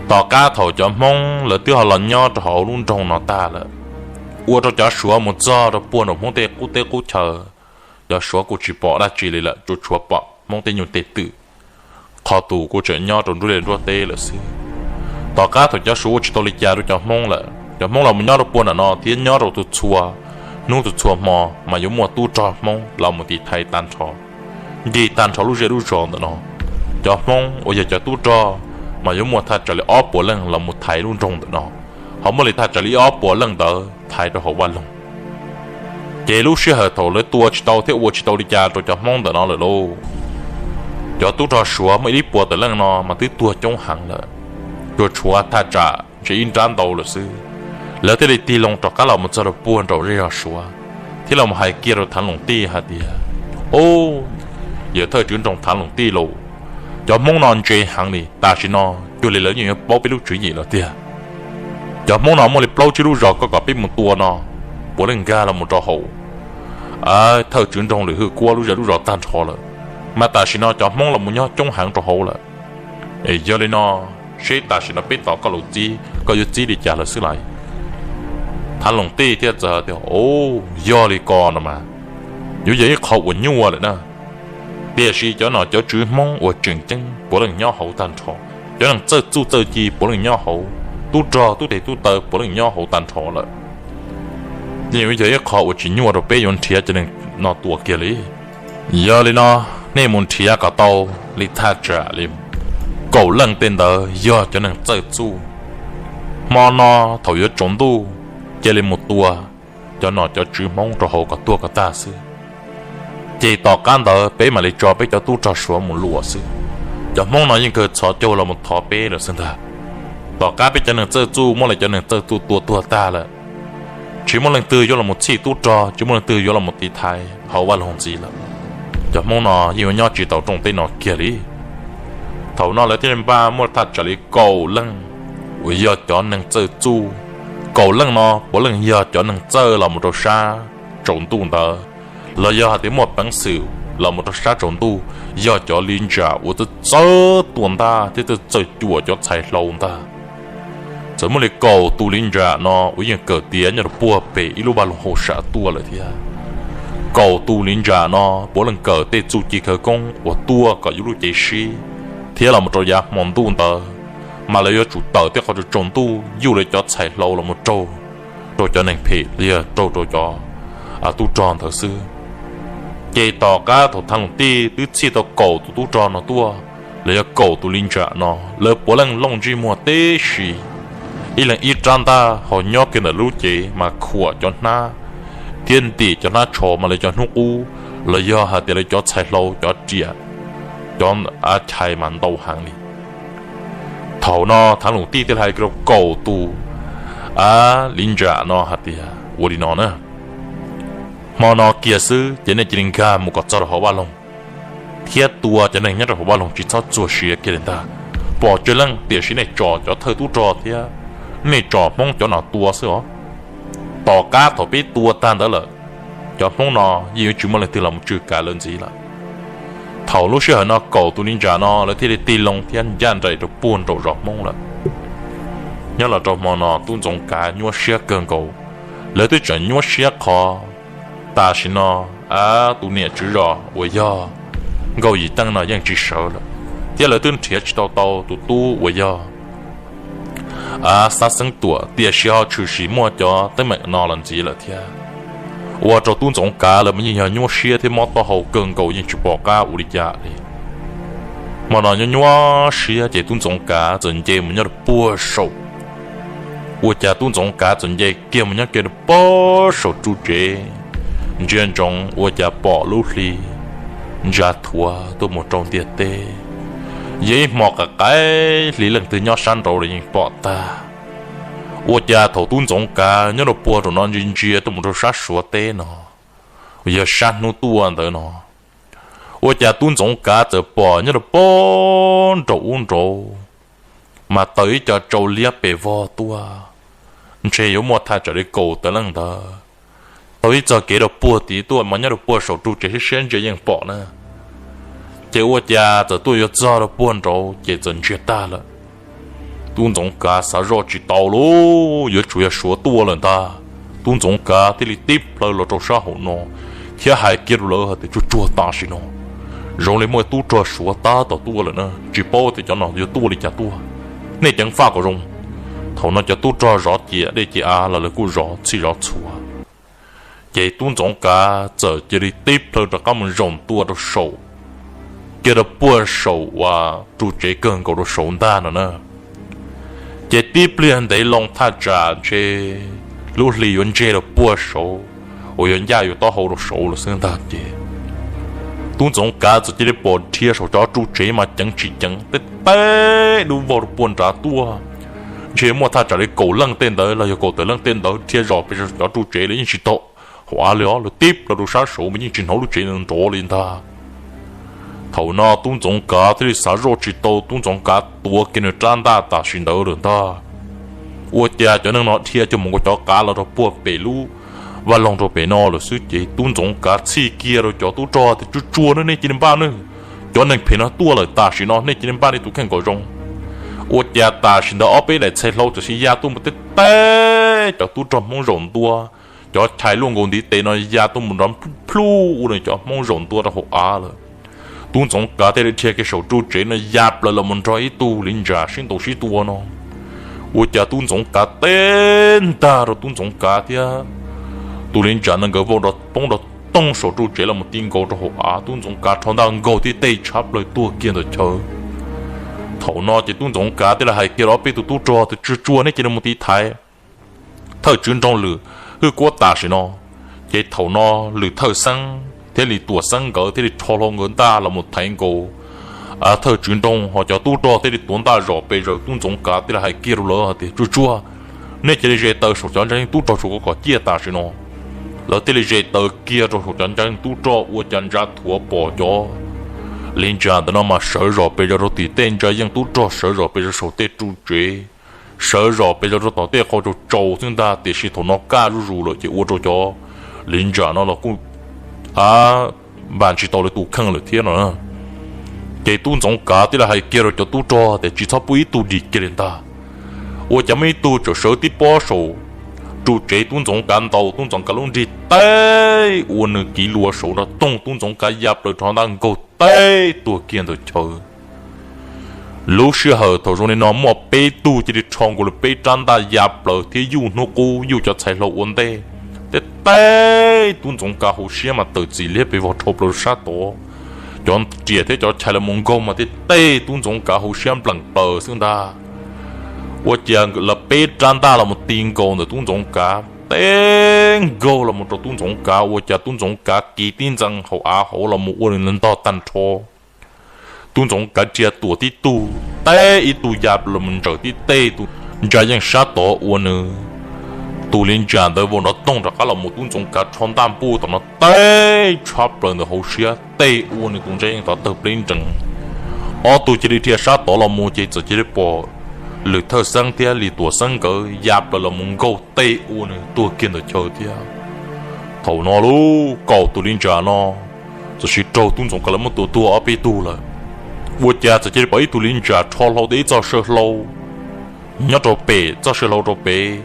Tom qab thaum cov Hmoob lawv twb ho los nyob rau hauv lub nroog no tag lawm, ua rau cov Suav mus txog rau puag nram Hmoob tej qub teb qub chaw, cov Suav kuj tsis pom dab tsi li lawm, tsuas tshuav pom Hmoob tej nyuj tej twm, qhov tus kuj tseem nyob rau nruab liaj nruab teb lawm xwb. Tom qab thaum cov Suav ua tsis tau li cas rau cov Hmoob lawm, cov Hmoob los mus nyob rau puag nram no thiab nyob rau tus txhua hnub tus txhua hmo mas yuav muaj tub rog Hmoob los mus tiv thaiv tag nrho, nrig tag nrho lub zej lub zos ntawm no. Cov Hmoob uas yog cov tub rog mas yuav muaj thaj tsam li ob puas leej los mus thaiv lub nroog ntawm no, ho muaj li thaj tsam li ob puas leej ntawd thaiv rau hauv vaj loog. Ces lub sij hawm thaum lawv tua tsis tau thiab ua tsis tau li cas rau cov Hmoob ntawm no lawm lauj, cov tub rog Suav muaj ib lub puas tawm leej no mas twb tuag coob heev lawm, tsuas tshuav thaj tsam ntshe ib nrab ntau lawm xwb. Lawv thiaj li tig loo rov qab los mus txog rau puag nraum zej zos Suav, thiab los hais kiag rau Thav Loos Tij hais tias, Au, yawg thawj tswv nroog Thav Loos Tij lauj, cov Hmoob no ntse heev li, tam sim no cuag li lawv yeej yuav paub peb lub tswv yim lawm tiag. Cov Hmoob no muaj li plaub tsib lub zos koj kom peb mus tua no, puav leej nkag los mus rau hauv thawj tswv nroog Lwm Hwj Kuab lub zej lub zos tag nrho lawm, mas tam sim no cov Hmoob los mus nyob coob heev rau hauv lawm. Yog li no, seb tam sim no peb tos koj los txib, koj yuav txib li cas lawm xwb lais? Thav Loos Tij thiaj txawm tias, Au, yog li ko no mas yuav yog ib qho uas nyuaj lawm na. Tiam sis cov nom cov tswv Hmoob uas tseem ceeb puav leej nyob hauv tag nrho, cov neeg txawj txuj txawj ci puav leej nyob hauv, tub rog tub tes tub taw puav leej nyob hauv tag nrho lawm. Yeej yuav yog ib qho uas tsis nyuaj rau peb yuav nrhiav cov neeg no tua kiag li. Yog li no, nej mus nrhiav kom tau li thaj tsam li kaum leej tej ntawd yog cov neeg txawj txuj, Hmo no thaum yuav tsaus ntuj, cia li mus tua cov nom cov tswv Hmoob rau hauv kom tuag kom tag xwb. Ces tom qab ntawd peb mam li tso peb cov tub rog Suav mus luam xwb. Cov Hmoob no yeej kawg txhos caug los mus thov peb lawm xwb ntag. Tom qab peb cov neeg txawj txuj muab lawv cov neeg txawj txuj tua tuag tag lawm, tsis muaj leej twg yuav los mus txhij tub rog, tsis muaj leej twg yuav los mus tiv thaiv hauv vaj loog ntxiv lawm. Cov Hmoob no yeej yuav nyob tsis tau rooj teb no kiag li. Thaum no lawv thiaj li npaj muaj thaj tsam li kaum leej uas yog cov neeg txawj txuj. Kaum leej no puav leej yog cov neeg txawj los mus rau sab tsaus ntuj ntawd, los yog hais tias muaj peev xwm los mus rau sab tsaus ntuj, yog cov li ntsam uas txawj txawj tua ntaj thiab txawj txawj cuam cov txhais hlau ntag. Txawm muaj li kaum tus li ntsam no uas yeej kawm tiav nyob rau puag pem ib lub vaj loog hauj sam tuaj lawm thiab. Kaum tus li ntsam no puav leej kawm tej txuj ci khawv koob uas tuaj kom yus lub cev sib, thiab los mus rau yav hmo ntuj ntawd mas lawv yuav tsum tawm tej qhov tsaus ntuj yuj lawv cov txhais hlau los mus raug rau cov neeg phem los yog raug rau cov tub rog ntawd xwb. Ces tom qab thaum Thav Loos Tij twb txhij tau kaum tus tub rog no tuaj, los yog kaum tus li ntsam no, lawv puav leej looj ntsej muag tib si, ib leeg ib rab ntaj ho nyob kiag ntawm lub cev mas khuam cov hnab thiab ntim cov hnab tsho mas lawv cov hnub qub los yog hais tias lawv cov txhais hlau cov riam, cov av chais mas ntau heev li. Thaum no Thav Loos Tij thiaj li hais rau kaum tus av li ntsam no hais tias ua li no na, hmo no kiag xwb ces nej cia li nkag mus kom txog rau hauv vaj loog thiab tua cov neeg nyob rau hauv vaj loog tsis txhob txuag siav kiag li ntag. Pom tsawg leej tiam sis nej tsom cov thawj tub rog thiab nej tsom Hmoob cov nom tua xwb os. Tom qab thaum peb tua tag ntawd lawm, cov Hmoob no yeej yuav tsis muaj leej twg los mus tswj kav lawv ntxiv lawm. Thaum lub sij hawm no kaum tus li ntsam no lawv thiaj li tig loo thiab ncaj nraim rau puag nraum zos Hmoob lawm. Nyob los rau hmo no Tub Ntxoov Kav nyuaj siab kawg nkaus, lawv twb tseem nyuaj siab qhov tam sim no tus niam tswv zos uas yog Nkauj Yim Teej no yeej tsis sawv lawm, thiab lawv twb nrhiav tsis tau tau tus tub uas yog Xab Xeeb Tuam, tiam sis ho tshwm sim muaj cov teeb meem no los ntxiv lawm thiab, ua rau Tub Ntxoov Kav lawv mas yeej yog nyuaj siab thiab mob taub hau kawg nkaus yeej tsis pom qab ua li cas li. Hmo no nyuaj nyuaj siab ces Tub Ntxoov Kav txawm nce mus nyob rau puag saum, ua cas Tub Ntxoov Kav txawm nce kiag mus nyob kiag rau puag saum ru tsev, ntsia ntsoov ua cas pom lub hli ntsa thuav tuaj mus rau ntiaj teb. Yog ib hmo qaim qaim hli leej twg nyob sab nraud los yeej pom tag. Ua cas thaum Tub Ntxoov Kav nyob rau puag rau no ntsia ntsia tuaj mus rau sab Suav teb no, yog sab hnub tuaj ntawd no, ua cas Tub Ntxoov Kav txawm pom nyob rau puag nraum ub nraud mas taws ib co tsau liab pes vog tuaj, ntshe yuav muaj thaj tsam li kaum tawm leej ntawd, taug ib txog kev rau puag tid tuaj mas nyob rau puag saum ru tsev siab siab ntsia yeej pom na. Ces ua cas txawm tuaj yuav txog rau puag nraud ces txawm ntsiag tag lawm. Tub Ntxoov Kav xav zoj tsis tau lauj, yuav tsum yog Suav tuaj lawm ntag. Tub Ntxoov Kav thiaj li tib plhaw los rau sab hauv no thiab hais kiag rau lawv hais tias, tsuag tsuag tam sim no zoo li muaj tub rog Suav tab tom tuaj lawm na, tsis paub tias cov no yuav tuaj li cas tuaj, nej ceev faj kom zoo. Thaum no cov tub rog zov ciam dej ciam av los lawv kuj zov txhij zov txhua. Ces Tub Ntxoov Kav txawm cia li tib plhaw rov qab mus zaum ntua rau saum, kiag rau puag saum uas ru tsev kawg nkaus rau saud ntag no na. Ces tib pliag ntev loo thaj tsam ntshe lub hli yuav ntseg rau puag saud uas yuav ncaj yuav taub hau rau saud lawm xwb ntag ces Tub Ntxoov Kav txawm cia li pom dhia saum cov ru tsev mas ceev tsis ceev teb teb dub vog rau puag nrad tuaj. Ntshe muaj thaj tsam li kaum leej tej ntawd los yog kaum tawm leej tej ntawd dhia zom pes cov ru tsev lawv yeej tsis tau hauv av li os, lawv tib plhaw rau sab saud mas yeej tsis hnov lub tsev nrov li ntag. Thaum no Tub Ntxoov Kav thiaj li xav zoj tsis tau, Tub Ntxoov Kav tuav kiag nws rab ntaj tam sim ntawd lawm ntag. Ua cas cov neeg no dhia coj mus nkaus cov qav los rau puag pem lub vaj loog rau pem no lawm xwb ces Tub Ntxoov Kav txhij kiag rau cov tub rog tias, tsuag tsuag nawb, nej cia li npaj nawb, cov neeg phem no tuaj lawm tam sim no, nej cia li npaj nej tus kheej kom zoo. Ua cas tam sim ntawd ob peb daim txhais hlau tam sim ya tuaj mus teb teb cov tub rog Hmoob zaum ntua, cov chais luaj nkaus ntiv tes no ya tuaj mus nrov plhuj ua rau cov Hmoob zaum ntua rau hauv av lawm. Tub Ntxoov Kav thiaj li dhia kiag saum ru tsev no ya plaws los mus nrog ib tug li ntsa sib ntaus sib tua no. Ua cas Tub Ntxoov Kav teb ntag rau Tub Ntxoov Kav thiab tus li ntsa no nkawd vau poob nrov toog saum ru tsev los mus ti nkaus rau hauv av, Tub Ntxoov Kav rho ntaj nkaug tib teg tshav plaws tuag kiag ntawm chaw. Thaum no ces tub Ntxoov Kav thiaj li hais kiag rau ob peb tus tub rog tias, Tsuag tsuag, nej cia li mus tiv thaiv thawj tswv nroog Lwm Hwj Kuab tam sim no. Ces thaum no Lwm Thawj Xeeb thiab Lis Tuam Xeeb nkawd thiaj li rho hlo nkawd ntaj los mus thaiv nkaus thawj tswv nroog, ho cov tub rog thiaj li tuav ntaj zom pes zaws. Tub Ntxoov Kav thiaj li hais kiag rau lawv hais tias, Tsuag tsuag, nej cia li ze taw saum cov ntsa yeej tub rog saum ko kom ciaj tam sim no. Lawv thiaj li ze taw kiag rau saum cov ntsa yeej tub rog, ua cas ntsa thuav pom cov li ntsa ntawm no mas sawv zom pes zaws rau tim tej ntsa yeej tub rog, sawv zom pes zaws saum tej ru tsev, sawv zom pes zaws rau tom tej qhov tsaus tsaus xwb ntag. Tiam sis thaum no kaj zuj zus lawm ces ua rau cov li ntsa no los kuj npaj tsis tau lawv tus kheej lawm thiab no. Ces tub Ntxoov Kav thiaj li hais kiag rau cov tub rog tias, Tsis txhob pub ib tug dim kiag li ntag. Ua cas muaj ib tug txawm sawv tib pob saum ru tsev tub Ntxoov Kav ntaus tub Ntxoov Kav lub nrig teb ua nws kiv luas saud nrov toog, tub Ntxoov Kav ya plaws rho ntaj nkaug teb tuag kiag ntawm chaw. Lub sij hawm thaum zoo li no muaj peb tug cia li rho nkaus lawv peb rab ntaj ya plaws thiab yuj hnub qub yuj cov txhais hlau ua ntej, teb teb tub Ntxoov Kav hauv siab mas tawm txim liab pes vog rho plaws sab tod. Cov riam thiab cov chais los mus nkaug mas teb teb tub Ntxoov Kav hauv siab npleem plaws xwb ntag. Ua cas lawv peb rab ntaj los mus ti nkaus ntawm tub Ntxoov Kav, teb nkaug los mus rau tub Ntxoov Kav, ua cas tub Ntxoov Kav kiv tib ntxees hauv av hauv los mus ua nws ntog tag nrho. Tub Ntxoov Kav ria tuam tib tug, teb ib tug ya los mus ntsaws tib teg, tus ntsa yeej sab tod ua nws tus li ntsa ntawd vau nrov toog rov qab los mus, tub Ntxoov Kav rho ntaj npuj tom no teb tshab plaws ntawm hauv siab, tej ua nws tus ntsa yeej tov tawg pleb nrees. Ob tug cia li dhia sab tod los mus ces txawm cia li pom Lwm Thawj Xeeb thiab Lis Tuam Xeeb nkawd ya plaws los mus nkaug tej ua nws tuag kiag ntawm chaw thiab. Thaum no lub kaum tus li ntsa no txawm siv raug tub Ntxoov Kav lawv muab tua tuag ob peb tug lawm. Ua cas txawm cia li pom ib tug li ntsa rho hlau tau ib txoj saw hlau nyob rau pem, txoj saw hlau rau pem,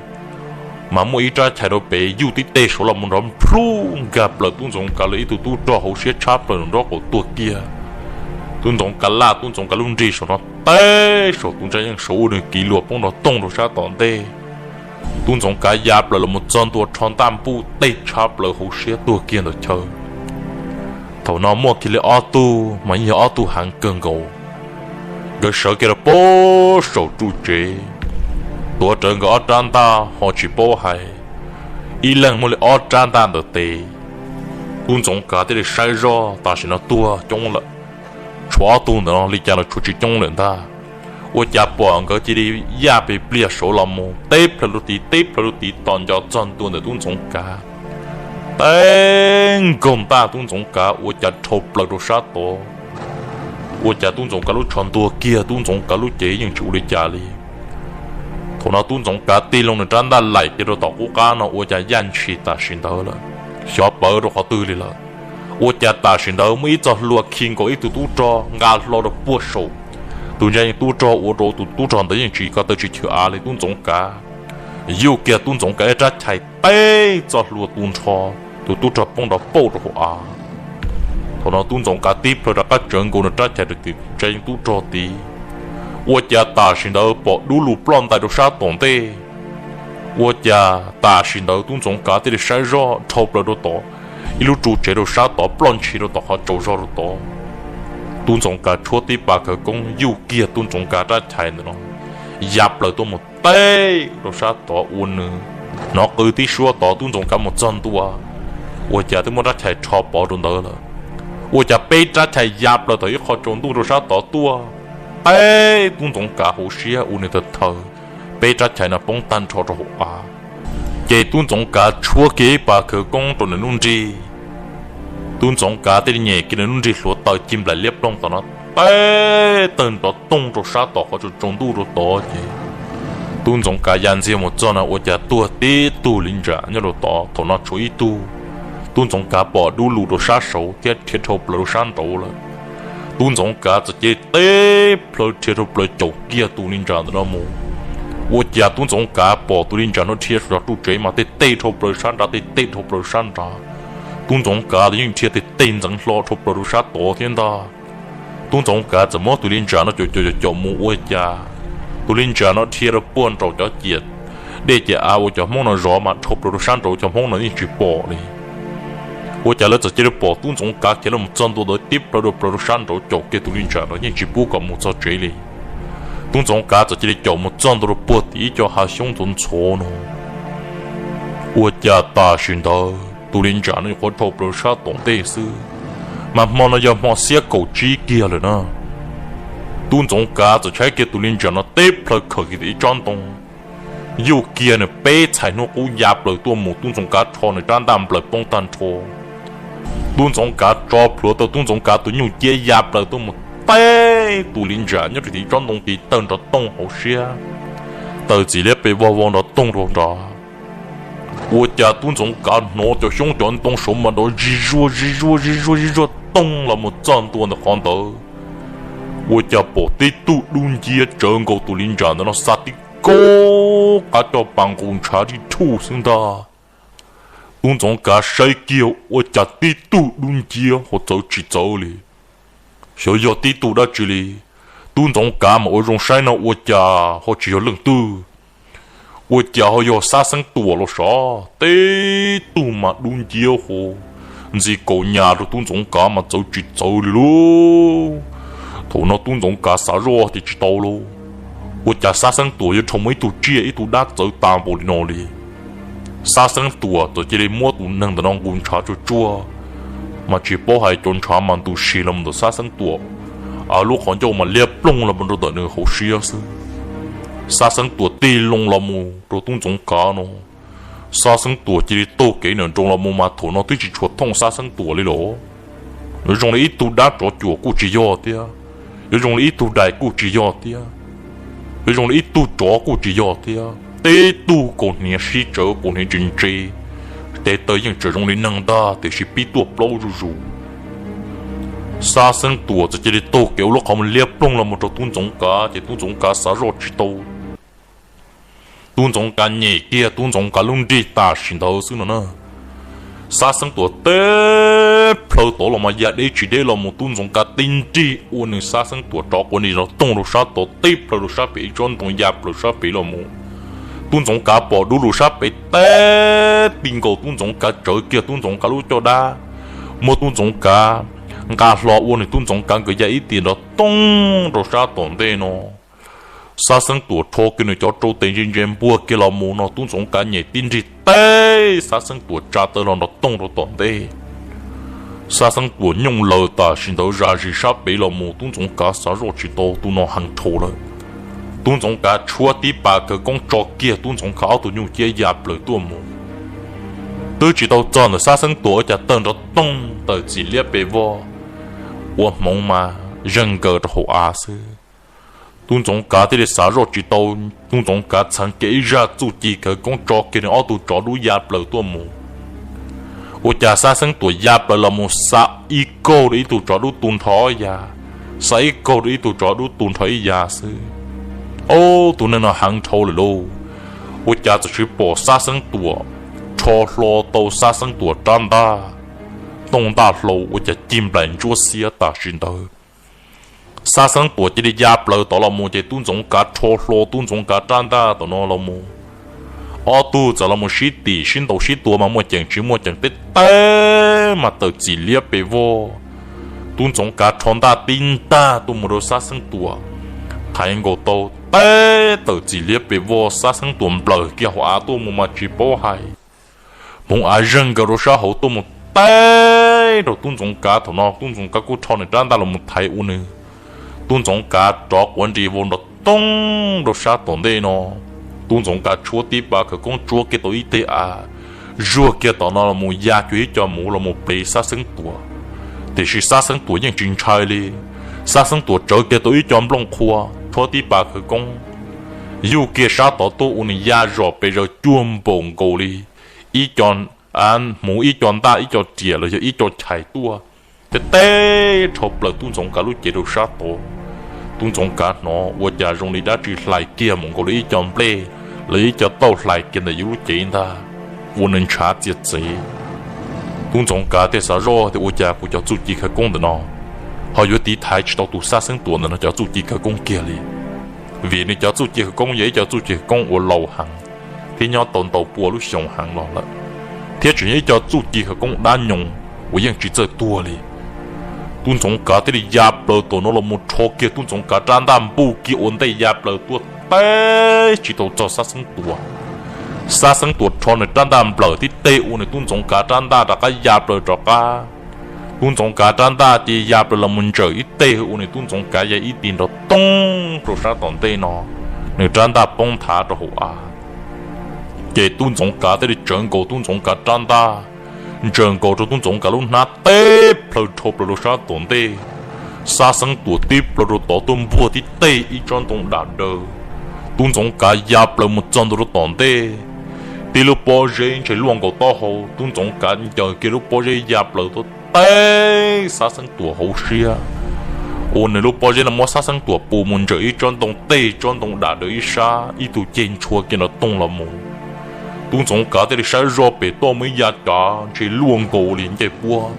mas muaj ib rab chais rau pem yuj tib teg saud los mus nrov nplhub nkag plaws tub Ntxoov Kav lawv ib tug tub rog hauv siab tshab plaws nraub qaum tuag kiag. Tub Ntxoov Kav laj tub Ntxoov Kav lub nrig saum no teb saum tus ntsa yeej saud ua nws kiv luas poob nrov toog rau sab tom ntej. Tub Ntxoov Kav ya plaws los mus txog ntua rho ntaj npuj tej tshab plaws hauv siab tuag kiag ntawm chaw. Thaum no muaj kiag li ob tug mas yeej yog ob tug heev kawg nkaus, nkawd sawv kiag rau pem saum ru tsev, tuav rawv nkawd ob rab ntaj ho tsis paub hais, ib leeg muaj li ob rab ntaj ntawm tes. Tub Ntxoov Kav thiaj li saib zoj tam sim no tuag coob lawm, tshuav ob tug ntawm no li cas los tshuav tsis coob lawm ntag. Ua cas pom nkawd cia li yaj pes pliag saud los mus teb plhaw rau tid teb plhaw rau tid tos nco txog ntua ntawm tub Ntxoov Kav, teb nkaug ntaj tub Ntxoov Kav ua cas rhau plaws rau sab tod. Ua cas tub Ntxoov Kav lub tsho ntuag kiag, tub Ntxoov Kav lub cev yeej tsis ua li cas li. Thaum no tub Ntxoov Kav tig loo nws rab ntaj laim kiag rau tom qub qab no ua cas yaj ntshis tam sim ntawd lawm, xyov pawv rau qhov twg li lawm. Ua cas tam sim ntawd muaj ib txoj hlua khi nkaus ib tug tub rog nqa hlo rau puag saum tus ntsa yeej tub rog ua rau tus tub rog ntawd yeej tsis ko taw tsis chwv av li. Tub Ntxoov Kav yuj kiag tub Ntxoov Kav ib rab chais teb txoj hlua tu nrho, tus tub rog poob nrov pauj rau hauv av. Thaum no tub Ntxoov Kav tib plhaw rov qab tsawv nkaus nws rab chais rau tim ntsa yeej tub rog tid. Ua cas tam sim ntawd pom dub lug ploj ntais rau sab tom ntej. Ua cas tam sim ntawd tub Ntxoov Kav thiaj li saib zoj rhau plaws rau tom ib lub ru tsev rau sab tod ploj ntshis rau tom qhov tsaus zog rau tod. Tub Ntxoov Kav tshuab tib pas khawv koob yuj kiag tub Ntxoov Kav rab chais ntawm no ya plaws tuaj mus teb rau sab tod ua nws hnov qw tib suab tod tub Ntxoov Kav mus txog ntua, ua cas twb muab rab chais rho pov rau ntawd lawm. Ua cas peb rab chais ya plaws thaum ib qho tsaus ntuj rau sab tod tuaj, teb tub Ntxoov Kav hauv siab ua nws tawg thaws, peb rab chais no poob tag nrho rau hauv av. Ces tub Ntxoov Kav tshuab kiag ib pas khawv koob rau nws lub nrig. Tub Ntxoov Kav thiaj li nyem kiag nws lub nrig hluav taws ci nplaim liab ploog tom no, teb tawg nrov toog rau sab tom qhov tsaus tsaus ntuj rau tod ces tub Ntxoov Kav ya ntxiag mus txog no ua cas tuag tib tug li ntsa nyob rau tod, thaum no tshuav ib tug. Tub Ntxoov Kav pom dub lug rau sab saud thiab rhiav dhau plaws rau sab nraud lawm. Tub Ntxoov Kav txawm cia li tib plhaw rhiav dhau plaws caum kiag tus li ntsa ntawm no mus. Ua cas tub Ntxoov Kav pom tus li ntsa no rhiav saum ru tsev mas tej tej dhau plaws sab nrad, tej tej dhau plaws sab nrad. Tub Ntxoov Kav los yeej rhiav tej tej ntxeev hlo dhau plaws rau sab tod thiab ntag. Tub Ntxoov Kav txawm muab tus li ntsa no caum caum caum caum mus ua cas tus li ntsa no rhiav rau puag nraum cov ciam dej ciam av uas cov Hmoob no zov mas dhau plaws rau sab nraud cov Hmoob no yeej tsis pom li. Ua cas lawv txawm cia li pom tub Ntxoov Kav khiav los txog ntua ntawd tib plhaw dhau plaws rau sab nraud caum kiag tus li ntsa no yeej tsis pub kom mus txog tsev li. Tub Ntxoov Kav txawm cia li caum mus txog ntua rau puag tim ib co hav xyoob ntxhov ntxhov no. Ua cas tam sim ntawd tus li ntsam no nyuam qhuav dhau plaws sab tom ntej xwb, mas hmo no yog hmo xiab kaum tsib kiag lawm na. Tub Ntxoov Kav txawm tshaib kiag tus li ntsam no teb plhaw khawm kiag tim ib tsob ntoo, yuj kiag nws peb txhais hnub qub ya plaws tuaj mus, Tub Ntxoov Kav rho nws rab ntaj nplaws poob tag nrho. Tub Ntxoov Kav tso plhuav tau Tub Ntxoov Kav tus nyuj ciab ya plaws tuaj mus, teb tus li ntsam nyob rau tim ib tsob ntoo tis tawg nrov tooj hauv siab, tawm txim liab pes vog vog nrov tooj rau nrad. Ua cas Tub Ntxoov Kav hnov cov xyoob cov ntoo saud mas nrov zig zuag zig zuag zig zuag zig zuag tooj los mus txog ntua ntawm qhov ntawd. Ua cas pom tib tug dub nciab tsawv nkaus tus li ntsam ntawd no xa tib kaug qab coj pas nqus ntshav rij thuj xwb ntag. Tub Ntxoov Kav saib kiag ua cas tib tug dub nciab ho txawv tsis txawv li. Xyov yog tib tug dab tsi li. Tub Ntxoov Kav mas ua zoo saib no ua cas ho tsis yog leej twg, ua cas ho yog Xab Xeeb Tuam los sav. Tib tug mas dub nciab ho ntxi kaus nyas rau Tub Ntxoov Kav mas txawv tsis txawv li lauj. Thaum no Tub Ntxoov Kav xav zoj tias tsis tau lauj, ua cas Xab Xeeb Tuam yuav rho muaj ib tug tsiaj ib tug dab txawv tas npaum li no li. Xab Xeeb Tuam txawm cia li muab tus neeg ntawm no nqus ntshav tsuag tsuag, mas tsis paub hais cov ntshav mas ntu sis los mus ntawm Xab Xeeb Tuam, lub qhov ncauj mas liab ploog los mus rau ntawm nws hauv siab xwb. Xab Xeeb Tuam tig loo los mus rau Tub Ntxoov Kav no, Xab Xeeb Tuam cia li taug kev nram nroos los mus mas thaum no twb tsis tshua thooj Xab Xeeb Tuam li los. Yuav zoo li ib tug dab tsov cuam kuj tsis yog thiab, yuav zoo li ib tug dais kuj tsis yog thiab, yuav zoo li ib tug tsov kuj tsis yog thiab. Tib tug kaus hniav sib tsawv, kaus hniav ntse ntse, tes taw yeej tseem zoo li neeg ntag tiam sis pib tuaj plaub zuj zus. Xab Xeeb Tuam txawm cia li taug kev ua lub qhov muag liab ploog los mus rau Tub Ntxoov Kav ces Tub Ntxoov Kav xav zoj tsis tau. Tub Ntxoov Kav nyem kiag Tub Ntxoov Kav lub nrig tam sim ntawd xwb no na. Xab Xeeb Tuam teb plhaw tod los mas ya deb tsis deb los mus Tub Ntxoov Kav tib nrig ua nws Xab Xeeb Tuam rov quav nti los toog rau sab tod teb plhaw rau sab pem ib tsob ntoo ya plaws sab pem los mus. Tub Ntxoov Kav pom dub lug sab pem teb ti nkaus Tub Ntxoov Kav tsawv kiag Tub Ntxoov Kav lub caj dab, muab Tub Ntxoov Kav nqa hlo ua nws Tub Ntxoov Kav nkawd ya ib tiam nrov toog rau sab tom ntej no. Xab Xeeb Tuam rho kiag nws cov rau tes ntse ntse npuag kiag los mus no Tub Ntxoov Kav nyem tib nrig teb Xab Xeeb Tuam tsa taw los nrov toog rau tom ntej. Xab Xeeb Tuam nyooj laws tam sim ntawd zam zis sab pem los mus Tub Ntxoov Kav xav zoj tsis tau tus no heev dhau lawm. Tub Ntxoov Kav tshuab tib pas khawv koob tso kiag Tub Ntxoov Kav ob tug nyuj ciab ya plaws tuaj mus. Twb tsis tau txog ntawm Xab Xeeb Tuam ua cas tawg nrov toog tawm txim liab pes vog, ua hmoov mas zeeg nkaws rau hauv av xwb. Tub Ntxoov Kav thiaj li xav zoj tsis tau, Tub Ntxoov Kav txheev kiag ib zaj txuj ci khawv koob tso kiag nws ob tug tsov dub ya plaws tuaj mus. Ua cas Xab Xeeb Tuam ya plaws los mus xa ib kaug rau ib tug tsov dub tu nrho ib ya, xa ib kaug rau ib tug tsov dub tu nrho ib ya xwb. Ob tug neeg no heev dhau lawm lauj. Ua cas txawm siv pom Xab Xeeb Tuam rho hlo tau Xab Xeeb Tuam rab ntaj, tooj ntaj hlau ua cas ci nplaim ntsuab xiab tam sim ntawd. Xab Xeeb Tuam cia li ya plaws tod los mus ces Tub Ntxoov Kav rho hlo Tub Ntxoov Kav rab ntaj tom no los mus. Ob tug txawm los mus sib tim sib ntaus sib tua mas muaj ceem tsis muaj ceem teb teb mas tawm txim liab pes vog. Tub Ntxoov Kav rho ntaj tib ntag tuaj mus rau Xab Xeeb Tuam, thaiv nkaus tau teb tawm txim liab pes vog Xab Xeeb Tuam nplawm kiag hauv av tuaj mus mas tsis paub hais. Hmoov av zeeg nkaws rau sab hauv tuaj mus teb rau Tub Ntxoov Kav thaum no Tub Ntxoov Kav kuj rho nws rab ntaj los mus thaiv ua nws. Tub Ntxoov Kav rov quav nris vau nrov toog rau sab tom ntej no. Tub Ntxoov Kav tshuab tib pas khawv koob tsuab kiag tau ib teg av, zuag kiag tom no los mus ya cuag ib co muv los mus plev Xab Xeeb Tuam. Tiam sis Xab Xeeb Tuam yeej tsis ntshai li. Xab Xeeb Tuam tsawv kiag tau ib co nplooj qhua, tshuab tib pas khawv koob, yuj kiag sab tod tuaj ua nws ya zom pes zaws cuag npaum nkaus li ib co av hmuv ib co ntaj ib co riam los yog ib co chais tuaj, teb teb rho plaws Tub Ntxoov Kav lub cev rau sab tod. Tub Ntxoov Kav hnov ua cas zoo li dab tsi hlais kiag mus nkaus li ib co nplej los yog ib co tauj hlais kiag ntawm yus lub cev ntag, ua nws ntshav txias txev. Tub Ntxoov Kav thiaj xav zoj tias ua cas kuv cov txuj ci khawv koob ntawm no ho yuav tiv thaiv tsis tau tus Xab Xeeb Tuam ntawm no cov txuj ci khawv koob kiag li. Vim nws cov txuj ci khawv koob yog ib co txuj ci khawv koob uas laus heev, thiab nyob tau ntau pua lub xyoo heev los lawm, thiab tseem yog ib co txuj ci khawv koob dab nyoos uas yeej tsis txawj tuag li. Tub Ntxoov Kav thiaj li ya plaws tom no los mus rho kiag tub Ntxoov Kav rab ntaj npuj kiag ua ntej ya plaws tuaj teb tsis tau txog Xab Xeeb Tuam. Xab Xeeb Tuam rho nws rab ntaj nplawm tib teg ua nws tub Ntxoov Kav rab ntaj rov qab ya plaws rov qab. Tub Ntxoov Kav rab ntaj ces ya plaws los mus ntsawm ib teg ua nws tub Ntxoov Kav ya ib tig nrov toog rau sab tom ntej no, nws rab ntaj poob nthav rau hauv av. Ces tub Ntxoov Kav thiaj li tsawv nkaus tub Ntxoov Kav rab ntaj, ntsaws nkaus rau tub Ntxoov Kav lub hnab teb plhaw dhau plaws rau sab tom ntej. Xab Xeeb Tuam tib plaws rau tod tuaj npuag tib teg ib tsob ntoo dam daws. Tub Ntxoov Kav ya plaws mus txog ntua rau tom ntej, tib lub pob zeb ntshe luaj nkaus taub hau, tub Ntxoov Kav ncaws kiag lub pob zeb ya plaws tuaj teb Xab Xeeb Tuam hauv siab, ua nws lub pob zeb no muab Xab Xeeb Tuam pus mus ntsawm ib tsob ntoo teg tsob ntoo dam daws ib sab, ib tug ceg ntshua kiag nrov toog los mus. Tub Ntxoov Kav thiaj li saib zoj pem toj muaj ib yav cav ntshe luaj nkaus li ncej puab.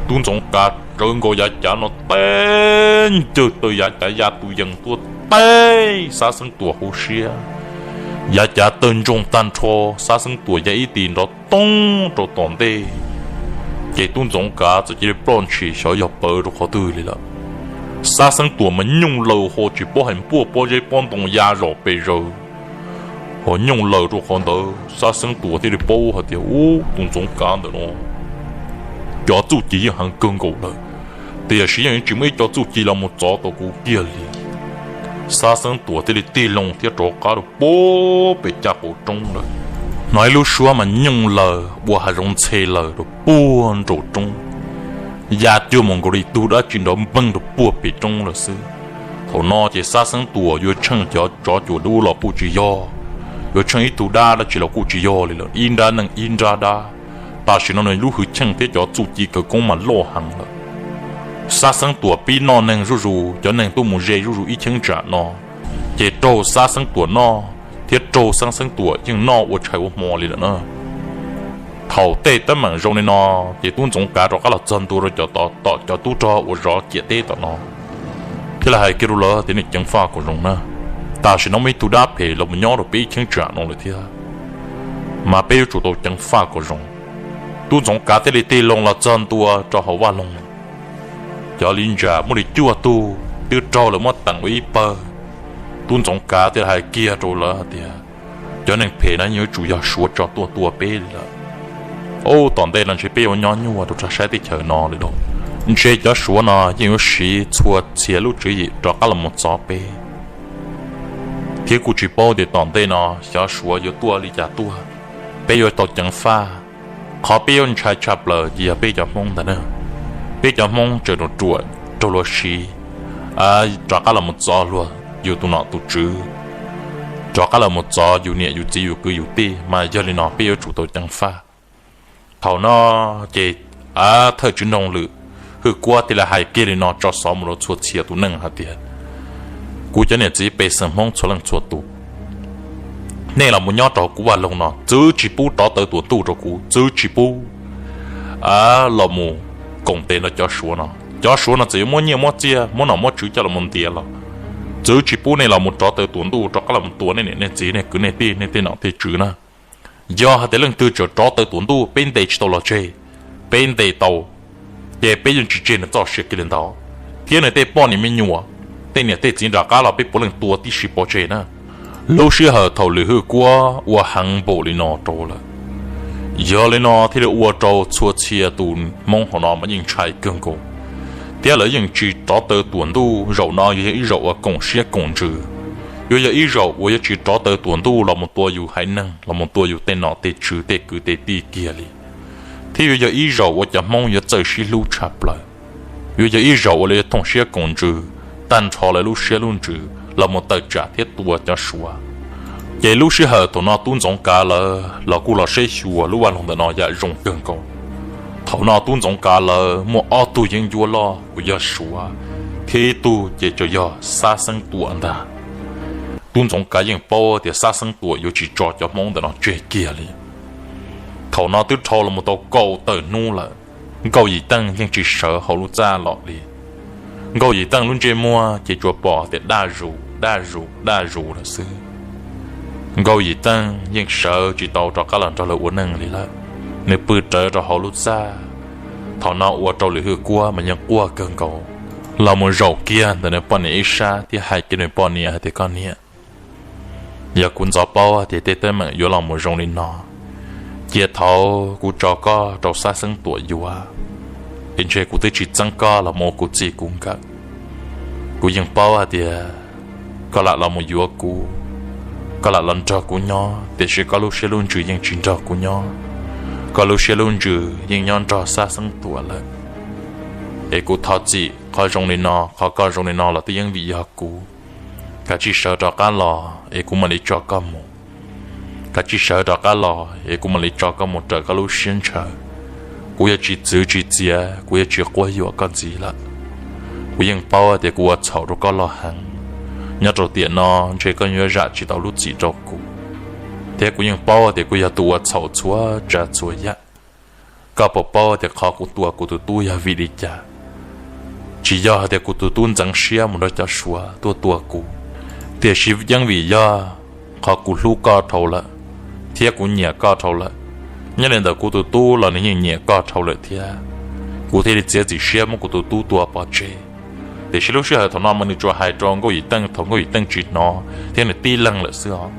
Tub Ntxoov Kav tsawv nkaus yav cav no teb ncawg taw yav cav ya tus yees tuaj teb Xab Xeeb Tuam hauv siab. Yav cav tawg ntsoog tag nrho, Xab Xeeb Tuam ya ib tis nrov toog rau tom ntej. Ces tub Ntxoov Kav txawm cia li ploj ntshis xyov yog pawv rau qhov twg li lawm. Xab Xeeb Tuam mas nyooj laws ho tsis paub hais npuaj pob zeb pob ntoo ya zom pes zaws, ho nyooj laws rau qhov ntawd Xab Xeeb Tuam thiaj li paub hais tias ub, tus Ntxoov Kav ntawm no cov txuj ci yeej heev kawg nkaus lawm, tiam sis yeej tsis muaj ib co txuj ci los mus txov tau kuv kiag li. Xab Xeeb Tuam thiaj li tig loo thiab rov qab rau puag pem caj qaum roob lawm. Hnov ib lub suab mas nyooj laws ua hav zoov ntxhe laws rau puag nraum roob, ya cuag mus nkaus li tug dab tsi nrov npeeg rau puag pem roob lawm xwb. Thaum no ces Xab Xeeb Tuam yuav tsheej cov tsov cuam dub los kuj tsis yog, yuav tsheej ib tug dab dab tsi los kuj tsis yog li lawm, ib nrab neeg ib nrab dab. Tam sim no nws lub hwj chim thiab cov txuj ci khawv koob mas loj heev lawm. Xab Xeeb Tuam pib noj neeg zuj zus, cov neeg tuaj mus ze zuj zus ib cheeb tsam no, ces raug Xab Xeeb Tuam noj, thiab raug Xab Xeeb Tuam yeej noj ua tshais ua hmo li lawm na. Thaum tej teeb meem zoo li no, ces tub Ntxoov Kav rov qab los txog ntua rau cov tom cov tub rog uas zov ciam teb tom no, thiab lawv hais kiag rau lawv tias nej ceev faj kom zoo na, tam sim no muaj ib tug dab phem los mus nyob rau peb ib cheeb tsam no lawm thiab, mas peb yuav tsum tau ceev faj kom zoo. Tub Ntxoov Kav thiaj li tig loo los txog ntua rau hauv vaj loog. Cov li ntsa muaj li cuaj tug twb raug lawv muab teem ua ib pawg. Tub Ntxoov Kav thiaj li hais kiag rau lawv hais tias cov neeg phem no yuav tsum yog Suav tso tuaj tua peb li lawm. Ub, tom ntej no ntshe peb yuav nyob nyuaj rau rau saib teb chaws no li lauj. Ntshe cov Suav no yeej yuav siv txhua txhia lub tswv yim rov qab los mus txov peb. Thiab kuj tsis paub tias tom ntej no xyov Suav yuav tuaj li cas tuaj, peb yuav tau ceev faj. Qhov peb yuav ntshai tshaj plaws ces yog peb cov Hmoob ntag na. Peb cov Hmoob tseem ruam ruam raug luag siv rov qab los mus txov luag yus tus nom tus tswv, rov qab los mus txov yus niam yus txiv yus kwv yus tij, mas yog li no peb yuav tsum tau ceev faj. Thaum no ces thawj tswv nroog Lwm Hwj Kuab thiaj li hais kiag li no tso xov mus rau txhua txhia tus neeg hais tias kuv cov niam txiv pej xeem Hmoob txhua leej txhua tus, nej los mus nyob rau kuv vaj loog no, txwv tsis pub rov taw tuam ntuj rau kuv, txwv tsis pub los mus koom tes nrog cov Suav no. Cov Suav no txawm yuav muab nyiaj muab txiaj muab nom muab tswv coj los mus ntiav los, txwv tsis pub nej los mus rov taw tuam ntuj rov qab los mus tua nej niam nej txiv nej kwv nej tij nej tej nom tej tswv na. Yog hais tias leej twg tseem rov taw tuam ntuj peb ntes tsis tau los tseg, peb ntes tau ces peb yeej tsis tseg nws txoj sia kiag li ntawd, thiab nws tej poj niam me nyuam, tej niam tej txiv nram qab los peb puav leej tua tib si pov tseg na. Lub sij hawm thaum Lwm Hwj Kuab ua heev npaum li no rau lawm, yog li no thiaj li ua rau txhua txhia tus Hmoob hauv no mas yeej ntshai kawg nkaus, thiab lawv yeej tsis rov taw tuam ntuj. Zaum no yuav yog ib zaum uas koom siab koom ntsws, yuav yog ib zaum uas yuav tsis rov taw tuam ntuj los mus tua yus haiv neeg los mus tua yus tej nom tej tswv tej kwv tej tij kiag li, thiab yuav yog ib zaum uas cov Hmoob yuav txawj sib hlub tshaj plaws. Yuav yog ib zaum uas lawv yuav thooj siab koom ntsws, tag nrho lawv lub siab lub ntsws los mus tawm tsam thiab tua cov Suav. Ces lub sij hawm thaum no tub Ntxoov Kav lawv los kuj los saib xyuas lub vaj loog ntawm no yam zoo kawg nkaus. Thaum no tub Ntxoov Kav lawv muaj ob tug yeeb ncuab loj uas yog Suav, thiab ib tug ces tseem yog Xab Xeeb Tuam ntag. Tub Ntxoov Kav yeej paub tias Xab Xeeb Tuam yuav tsis tso cov Hmoob ntawm no tseg kiag li. Thaum no twb dhau los mus tau kaum tawm hnub lawm, Nkauj Yim Teej yeej tsis sawv hauv lub txaj los li. Nkauj Yim Teej lub ntsej muag ces tsuas pom tias daj zus daj zus daj zus lawm xwb. Nkauj Yim Teej yeej sawv tsis tau rov qab los nrog lawv ua neej li lawm, nws pw rawv rau hauv lub txaj. Thaum no ua rau Lwm Hwj Kuab mas yeej quaj kawg nkaus, los mus zaum kiag ntawm nws poj niam ib sab thiab hais kiag nws poj niam hais tias, koj niam, yog kuv ntxov paub tias tej teeb meem yuav los mus zoo li no, cia thaum kuv tso koj rau Xab Xeeb Tuam yuav, es ntshe kuv twb tsis txeeb koj los mus ua kuv txij kuv nkawm. Kuv yeej paub hais tias koj lam los mus yuav kuv, koj lam los nrog kuv nyob, tiam sis koj lub siab lub ntsws yeej tsis nrog kuv nyob, koj lub siab lub ntsws yeej nyob nrog Xab Xeeb Tuam lawm. Es kuv thov txim, qhov zoo li no, qhov koj zoo li no los twb yeej vim yog kuv. Kav tsij sawv rov qab los es kuv mam li tso koj mus. Kav tsij sawv rov qab los es kuv mam li tso koj mus raws koj lub siab ntshaw. Kuv yuav tsis txwv tsis txiav, kuv yuav tsis quab yuam koj ntxiv lawm. Kuv yeej paub tias kuv ua txhaum rau koj loj heev. Nyob rau tiam no ntshe koj yuav zam tsis tau lub txim rau kuv, thiab kuv yeej paub tias kuv yog tus ua txhaum txhua tsav txhua yam. Koj puas paub tias qhov kuv tua kuv tus tub yog vim li cas? Tsis yog hais tias kuv tus tub ntxeev siab mus nrog cov Suav tuaj tua kuv, tiam sis yeej vim yog qhov kuv hlub koj dhau lawm, thiab kuv nyiam koj dhau lawm. Nyob li ntawm kuv tus tub los nws yeej nyiam koj dhau lawm thiab, kuv thiaj li txiav txim siab muab kuv tus tub tua pov tseg. Tiam sis lub sij hawm thaum no mas nws tsuas hais rau Nkauj Yim Teej thaum Nkauj Yim Teej tsis hnov thiab nws tib leeg lawm xwb os.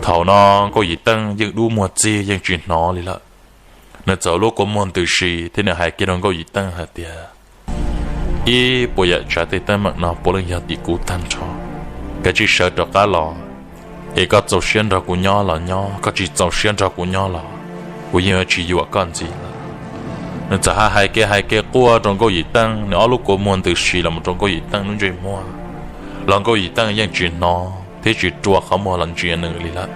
Thaum no Nkauj Yim Teej yeej dub muag txig yeej tsis hnov li lawm. Nws txawm lub kua muag ntws si thiab nws hais kiag rau Nkauj Yim Teej hais tias, ib puas yam tsav tej teeb meem no puav leej yog tim kuv tag nrho. Kav tsij sawv rov qab los, es koj txaus siab nrog kuv nyob los nyob, koj tsis txaus siab nrog kuv nyob los kuv yeej yuav tsis yuam koj ntxiv lawm. Nws txawm hais hais kiag hais kiag quaj rau Nkauj Yim Teej, nws ob lub kua muag ntws si los mus rau Nkauj Yim Teej lub ntsej muag, los Nkauj Yim Teej yeej tsis hnov thiab tsis rua qhov muag los ntsia nws li lawm.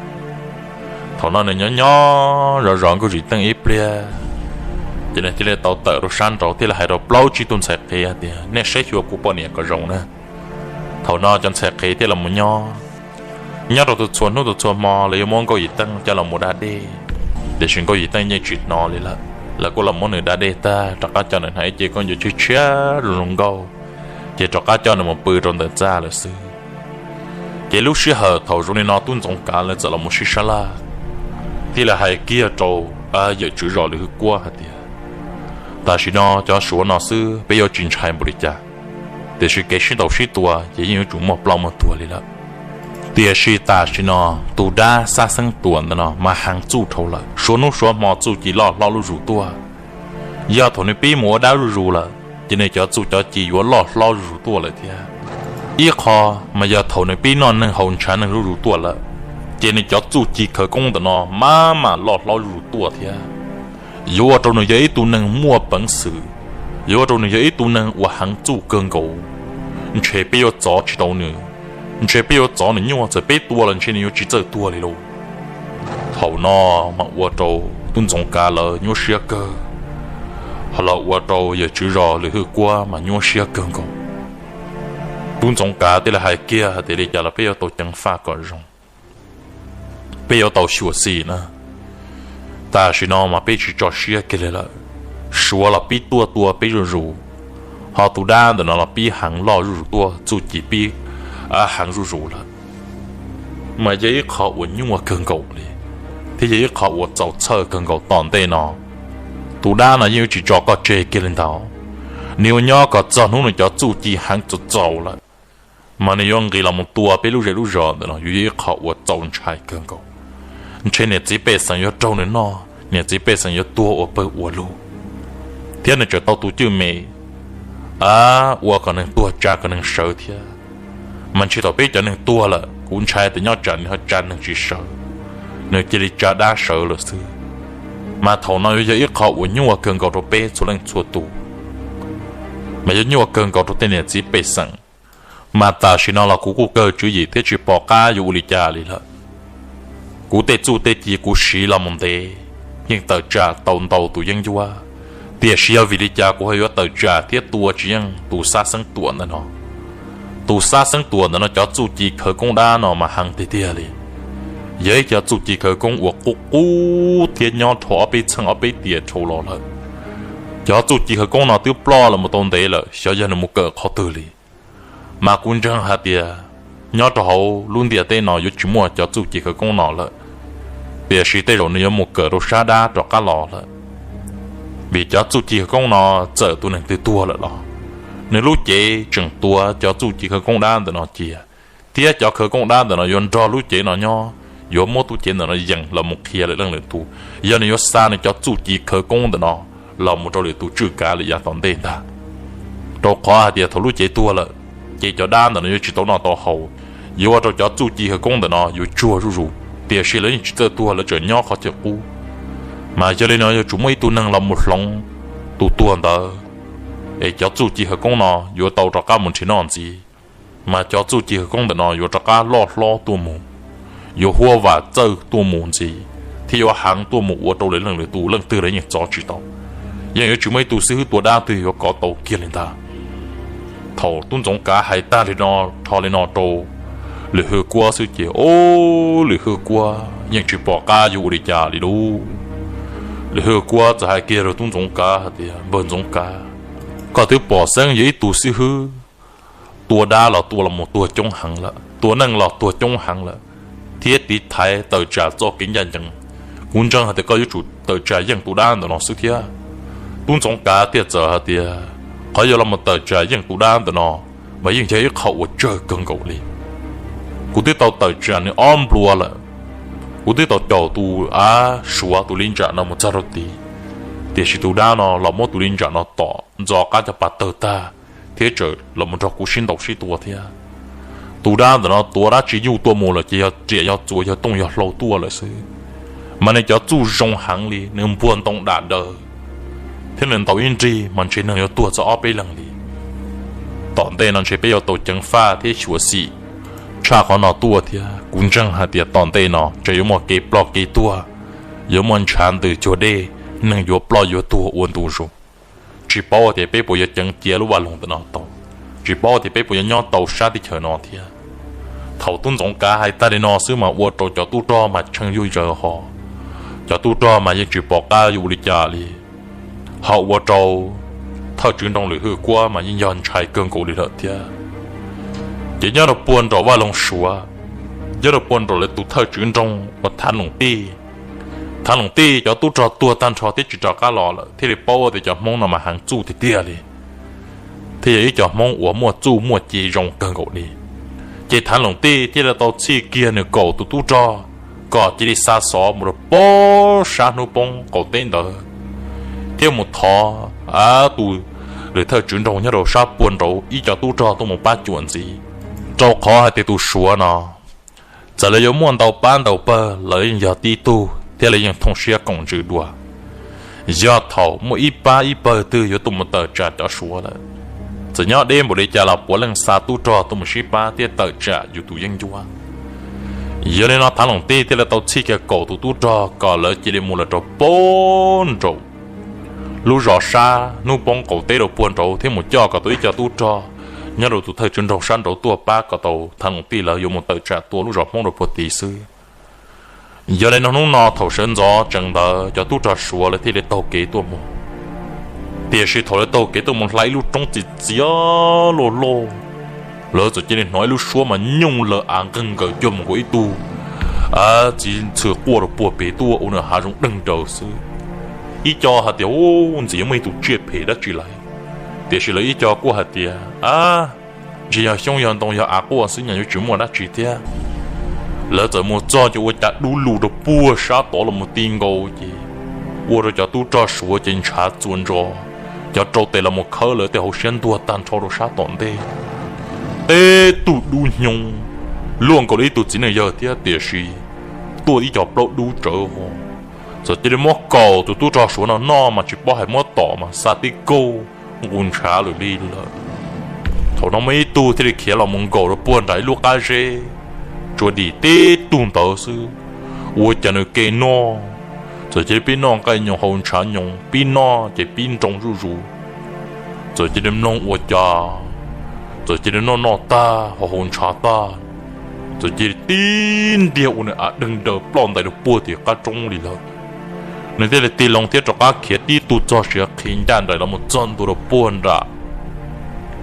Thaum no nws nyob nyob zov zov Nkauj Yim Teej ib pliag, ces nws thiaj li tau tawm rau sab nraud thiaj li hais rau plaub tsib tug ntxhais qhev hais tias, nej saib xyuas kuv poj niam kom zoo na. Thaum no cov ntxhais qhev thiaj los mus nyob, nyob rau tus txhua hnub tus txhua hmo lawv yuav muab Nkauj Yim Teej coj los mus da dej, tiam sis Nkauj Yim Teej yeej tsis hnov li lawm. Lawv kuj los muab nws da dej tag rov qab coj nws hnav ib ce khaub ncaws tshiab tshiab zoo zoo nkauj, ces rov qab coj nws mus pw rau ntawm txaj lawm xwb. Ces lub sij hawm thaum zoo li no tub Ntxoov Kav lawv txawm los mus sib sab laj, thiaj li hais kiag rau yawm tswv zos Lwm Hwj Kuab hais tias, tam sim no cov Suav no xwb peb yuav tsis ntshai npaum li cas, tiam sis kev sib ntaus sib tua ces yeej yuav tsum muaj ploj muaj tuag li lawm. Tiam sis tam sim no tus dab Xab Xeeb Tuam ntawm no mas heev txuj dhau lawm, suav hnub suav hmo txuj ci loj hlob zuj zus tuaj. Yog thaum nws pib mus ua dab zuj zus lawm ces nws cov txuj cov ci yuav loj hlob zuj zus tuaj lawm thiab. Ib qho mas yog thaum nws pib noj neeg haus ntshav neeg zuj zus tuaj lawm, ces nws cov txuj ci khawv koob ntawm no maj mam loj hlob zuj zus tuaj thiab. Yuav ua rau nws yog ib tug neeg muaj peev xwm, yuav ua rau nws yog ib tug neeg uas heev txuj kawg nkaus. Ntshe peb yuav txov tsis tau nws, ntshe peb yuav txov nws nyuaj, txawm peb tua los ntshe nws yuav tsis txawj tuag li lauj. Thaum no mas ua rau tub Ntxoov Kav lawv nyuaj siab kawg, ho los ua rau yawm tswv zos Lwm Hwj Kuab mas nyuaj siab kawg nkaus. Tub Ntxoov Kav thiaj li hais kiag hais tias li cas los peb yuav tau ceev faj kom zoo, peb yuav tau xyuam xim na. Tam sim no mas peb tsis tso siab kiag li lawm, suav los pib tuaj tua peb zuj zus, ho tus dab ntawm no los pib heev loj zuj zus tuaj, txuj ci pib heev zuj zus lawm, mas yog ib qho uas nyuaj kawg nkaus li, thiab yog ib qho uas txaus txhawj kawg nkaus tom ntej no. Tus dab no yeej yuav tsis tso koj tseg kiag li ntawd, nws yuav nyob kom txog hnub nws cov txuj ci heev txaus txaus lawm, mas nws yuav nqis los mus tua peb lub zej lub zos ntawm no, yuav yog ib qho uas txaus ntshai kawg nkaus. Ntshe niam txiv pej xeem yuav raug nws noj, niam txiv pej xeem yuav tuag ua pawg ua lug, thiab nws tseem tau tus cwj me a ua kom neeg tuag tsa kom neeg sawv thiab. Mas ntshe thaum peb cov neeg tuag lawm kuv ntshai tias nyob tsam nws ho tsa neeg tsis sawv, nws cia li tsa dab sawv lawm xwb. Mas thaum no yuav yog ib qho uas nyuaj kawg nkaus rau peb txhua leej txhua tus, mas yuav nyuaj kawg nkaus rau tej niam txiv pej xeem. Mas tam sim no los kuv kuj kawg tswv yim thiab tsis pom qab yuav ua li cas li lawm. Kuv tej txuj tej ci kuv siv los mus ntev, yeej tawm tsam tau ntau tus yeeb ncuab, tiam sis yog vim li cas kuv ho yuav tawm tsam thiab tua tsis yeej tus Xab Xeeb Tuam ntawm no? Tus Xab Xeeb Tuam ntawm no cov txuj ci khawv koob dab no mas heev tiag tiag li, yog ib cov txuj ci khawv koob uas qub qub thiab nyob dhau ob peb txheej ob peb tiam dhau los lawm. Cov txuj ci khawv koob no twb ploj los mus tau ntev lawm, xyov yog nws mus kawm qhov twg li. Mas kuv ntseeg hais tias nyob rau hauv lub ntiaj teb no yuav tsis muaj cov txuj ci khawv koob no lawm, tiam sis tej zaum nws yuav mus kawm rau sab dab rov qab los lawm. Vim cov txuj ci khawv koob no txawm tus neeg twg tuag lawm los nws lub cev tseem tuav cov txuj ci khawv koob dab ntawm no cia, thiab cov khawv koob dab ntawm no yuav nrog lub cev no nyob, yuav muab tub cev ntawm no yees los mus qhia lwm leej lwm tus, yog nws yuav xa nws cov txuj ci khawv koob ntawm no los mus rau lwm tus tswj kav lwm yav tom ntej ntag. Rau qhov hais tias thaum lub cev tuag lawm, ces cov dab ntawm no yuav tsis tau noj tau haus, yuav ua rau cov txuj ci khawv koob ntawm no yuav tsuag zuj zus, tiam sis lawv yeej tsis txawj tuag, lawv tseem nyob qhov chaw qub. Mas yog li no yuav tsum muaj ib tug neeg los mus hloov tus tuag ntawd, es cov txuj ci khawv koob no yuav tau rov qab mus nrhiav noj ntxiv. Mas cov txuj ci khawv koob ntawm no yuav rov qab loj hlob tuaj mus, yuav huab vam txawj tuaj mus ntxiv, thiab yuav heev tuaj mus ua rau lwm leej lwm tus leej twg los yeej txov tsis tau. Yeej yuav tsis muaj ib tug xib hwb tua dab twg yuav kov tau kiag li ntag. Thaum tub Ntxoov Kav hais tag li no, rho li no rau Lwm Hwj Kuab xwb ces, o, Lwm Hwj Kuab yeej tsis pom qab yuav ua li cas li lauj. Lwm Hwj Kuab txawm hais kiag rau tub Ntxoov Kav hais tias, Npawg Ntxoov Kav, koj twb pom xeeb yog ib tug xib hwb tua dab los tua los mus tuag coob heev lawm, tua neeg los tuag coob heev lawm, thiab tiv thaiv tawm tsam txoj kev ncaj ncees. Kuv ntseeg hais tias koj yuav tsum tawm tsam yeej tus dab ntawm no xwb thiab. Tub Ntxoov Kav thiaj txawm hais tias, Qhov yuav los mus tawm tsam yeej tus dab ntawm no mas yeej yog ib qho uas tsawg kawg nkaus li. Kuv twb tau tawm tsam nws ob nplua lawm, kuv twb tau caum tus av Suav tus li ntsam no mus txog rau tid, tiam sis tus dab no los muab tus li ntsam no tom ntxo qab cov pas tawg tag, thiab tseem los mus nrog kuv sib ntaus sib tua thiab. Tus dab ntawm no tuav dab tsi yuj tuaj mus lawm ces yog riam yog txuas yog tooj yog hlau tuaj lawm xwb. Mas nws cov txuj zoo heev li, nws npuag ntoo dam daws, thiab nws ntaus ib nrig mas ntshe neeg yuav tuag txog ob peb leeg li. Tom ntej no ntshe peb yuav tau ceev faj thiab xyuam xim tshaj qhov no tuaj thiab. Kuv ntseeg hais tias tom ntej no ntshe yuav muaj kev ploj kev tuag, yuav muaj ntshav ntws cuag dej, neeg yuav ploj yuav tuag ua ntu zus. Tsis paub tias peb puas yuav ceev cia lub vaj loog ntawm no tau, tsis paub tias peb puas yuav nyob tau sab teb chaws no thiab. Thaum tub Ntxoov Kav hais tag li no xwb mas ua rau cov tub rog mas tshee zuj zaws ho, cov tub rog mas yeej tsis pom qab yuav ua li cas li, ho ua rau thawj tswv nroog Lwm Hwj Kuab mas yeej yog ntshai kawg nkaus li lawm thiab. Ces nyob rau puag nraum vaj loog Suav, nyob rau puag nraum lawv tus thawj tswv nroog uas Thav Loos Tij, Thav Loos Tij cov tub rog tuag tag nrho thiab tsis rov qab los lawm thiaj li paub tias cov Hmoob no mas heev txuj tiag tiag li, thiab yog ib co Hmoob uas muaj txuj muaj ci zoo kawg nkaus li. Ces Thav Loos Tij thiaj li tau txhij kiag nws kaum tus tub rog kom cia li xa xov mus rau puag sab hnub poob qaum teb ntawd, thiab mus thov tus lwm thawj tswv nroog nyob rau sab puag nraud ib co tub rog tuaj mus pab cuam ntxiv, rau qhov hais tias tus Suav no txawm lawv yuav muaj ntau pab ntau pawg lawv yeej yog tib tug thiab lawv yeej thooj siab koom ntsws dua. Yog thaum muaj ib pab ib pawg twg yuav tuaj mus tawm tsam cov Suav lawm, txawm nyob deb npaum li cas los puav leej xa tub rog tuaj mus sib pab thiab tawm tsam yus tus yeeb ncuab. Yog li no Thav Loos Tij thiaj li tau txhij kiag kaum tus tub rog kom lawv cia li mus lawm rau puag nraud lub zos sab hnub poob qaum teb rau puag nraud thiab mus coj kom tau ib co tub rog nyob rau tus thawj tswv nroog sab nraud tuaj pab kom tau Thav Loos Tij lawv yuav mus tawm tsam tua lub zos Hmoob rau puag tid xwb. Yog li no hnub no thaum sawv ntxov tsees ntawd cov tub rog Suav lawv thiaj li taug kev tuaj mus. Tiam sis thaum lawv taug kev tuaj mus hla ib lub roob txias txias loj loj, lawv txawm cia li hnov ib lub suab mas nyooj lawv av nqeeg nkaws cuag mus nkaus ib tug txiv ntxhw quaj rau puag pem tuaj ua nws hav zoov deeg nraws xwb. Ib co hais tias, Ub, ntshe yuav muaj ib tug tsiaj phem dab tsi lawm. Tiam sis lawv ib co kuj hais tias, A, ntshe yog xyoob yog ntoo yog av quaj xwb, nyob yuav tsis muaj dab tsi thiab. Lawv txawm mus txog ces ua cas dub lug rau puag sab tod los mus ti nkaus ces ua rau cov tub rog Suav ces ntshav txuas ntsos, cov rau tes los mus khawb lawv tej hauv siab ntuag tag nrho rau sab tom ntej. Teb tug dub xyoob luaj nkaus li ib tug txiv neej yawg thiab tiam sis tuaj ib co plaub dub tsawv ho. Txawm cia li muab kaum tus tub rog Suav no noj mas tsis paub hais muab tom mas xa tib kaug nqus ntshav lawm li lawm. Thaum no muaj ib tug thiaj li khiav los mus nkaum rau puag nram ib lub qab zeb, tsuas dim tib tug ntawd xwb, ua cas nws ke noj, txawm cia li pib noj nqaij nyoos haus ntshav nyoos, pib noj ces pib nroo zuj zus. Txawm cia li mloog ua cas, txawm cia li noj noj tag haus haus ntshav tag, txawm cia li tib ntiag ua nws av deeg nraws ploj ntais rau puag tim qab roob li lawm. Nws thiaj li tig loo thiab rov qab khiav tib tug txog siav qhi ncaj nraim los mus txog ntua rau puag nram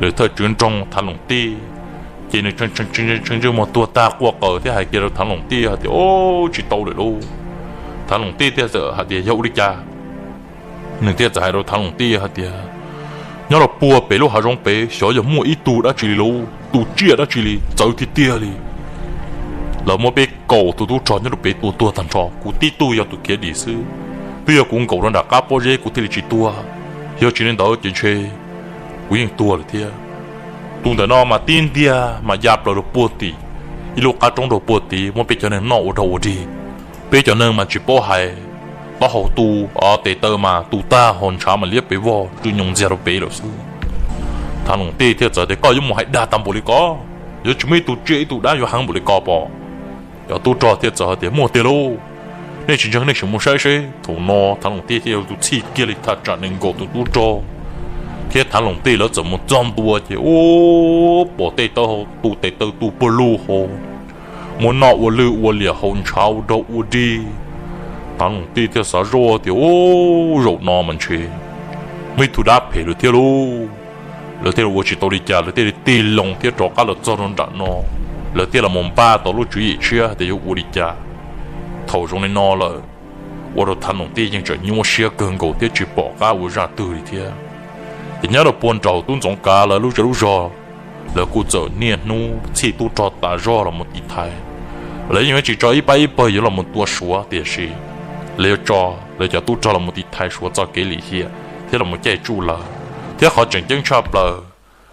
lwm thawj tswv nroog Thav Loos Tij. Ces nws tshee ntsej muag tuag tag quaj qaws thiab hais kiag rau Thav Loos Tij hais tias, Ub, tsis tau lawm lauj. Thav Loos Tij thiaj txawm hais tias, Yog ua li cas? Nws thiaj txawm hais rau Thav Loos Tij hais tias, nyob rau puag pem lub hav zoov pem xyov yog muaj ib tug dab tsi li lauj, tus tsiaj dab tsi li txawv tiag tiag li. Lawv muab peb kaum tus tub rog nyob rau pem tua tuag tag nrho, kuv tib tug yog tus khiav dim xwb. Twb yog kuv nkaum rau nram qab pob zeb kuv thiaj li tsis tuag, yog tsis li ntawd ces ntshe kuv yeej tuag lawm thiab. Tus ntawm no mas tib ntiag mas ya plaws rau puag tim ib lub qab roob rau puag tid, muab peb cov neeg noj ua dog ua dig. Peb cov neeg mas tsis paub hais, taub hau tu, o, tes taw mas tu tag ho ntshav mas liab pes vog rwj nyoos ntxiag rau pem lawm xwb. Thav Loos Tij thiaj txawm tias, koj yuav mus hais dag tag npaum li ko, yuav tsis muaj ib tug tsiaj ib tug dab yuav heev npaum li ko pom. Cov tub rog thiaj txawm hais tias, muaj tiag lauj, nej tsis ntseeg nej sim mus saib seb. Thaum no Thav Loos Tij thiaj yog tus txhij kiag li thaj tsam nees nkaum tus tub rog thiab Thav Loos Tij lawv txawm mus txog ntua ces, u, pom tej taub hau tu tes taw tu puag lug hauv, muab noj ua lwj ua liam hauv ntshav ua dog ua dig. Thav Loos Tij thiaj xav zoj tias, u, zaum no mas ntshe muaj ib tug dab phem lawm thiab lauj. Lawv thiaj li ua tsis tau li cas, lawv thiaj li tig loo thiab rov qab los txog rau nram no. Lawv thiaj los mus npaj tau lub tswv yim tshiab tias yuav ua li cas. Thaum zoo li no lawm, ua rau Thav Loos Tij yeej tseem nyuaj siab kawg nkaus thiab tsis pom qab ua zaj twg li thiab. Ces nyob rau puag nraum tub Ntxoov Kav lawv lub zej lub zog, lawv kuj txawm niaj hnub txhij tub rog tas zog los mus tiv thaiv. Lawv yeej yuav tsis tso ib pab ib pawg yuav los mus tua Suav, tiam sis lawv yuav tso lawv cov tub rog los mus tiv thaiv Suav txoj kev lim hiam thiab los mus caij tsuj lawv. Thiab qhov tseem ceeb tshaj plaws,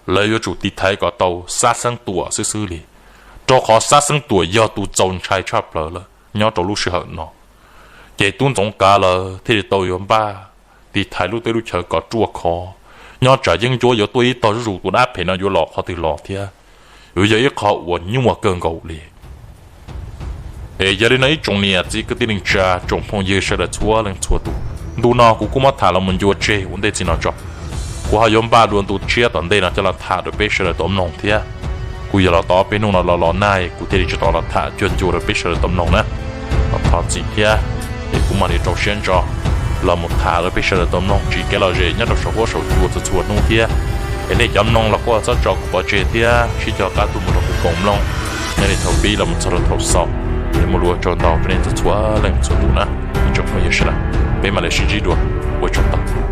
lawv yuav tsum tiv thaiv kom tau Xab Xeeb Tuam xwb xwb li, rau qhov Xab Xeeb Tuam yog tus txaus ntshai tshaj plaws lawm nyob rau lub sij hawm no. Ces tub Ntxoov Kav lawv thiaj li tau yuav npaj tiv thaiv lub teb lub chaw kom ruaj khov. Nyob tsam yeeb ncuab yuav tuaj ib tog zuj zus tus dab phem no yuav los qhov twg los thiab, yuav yog ib qho uas nyuaj kawg nkaus li. Es yog li no ib tsoom niam txiv kwv tij neej tsa tsoom phooj ywg sawv daws txhua leej txhua tus, ntu no kuv kuj muab tham los mus ncua tseg ua ntej txij no tso. Kuv ho yuav npaj dua ntu tshiab tom ntej no coj los tham rau peb sawv daws tau mloog thiab. Kuv yog los tau ob peb hnub no los los nag kuv thiaj li tsis tau los tham cuag ncua rau peb sawv daws tau mloog na. Los thov txim thiab, es kuv mam li rau siab ntso los mus tham rau peb sawv daws tau mloog tsis kev lom zem nyob rau saum huab saum cua txhua txhua hnub thiab. Es nej cov mloog los kuj txhob tso kuv pov tseg thiab sib cog qab tuaj mus rau kuv koom mloog nyob li thaum pib los mus txog rau thaum xaus. Es muaj lus ua tsaug ntau rau nej txhua txhua leej txhua tus na, ib tsoom phooj ywg sawv daws, peb mam li sib ntsib dua, ua tsaug ntau.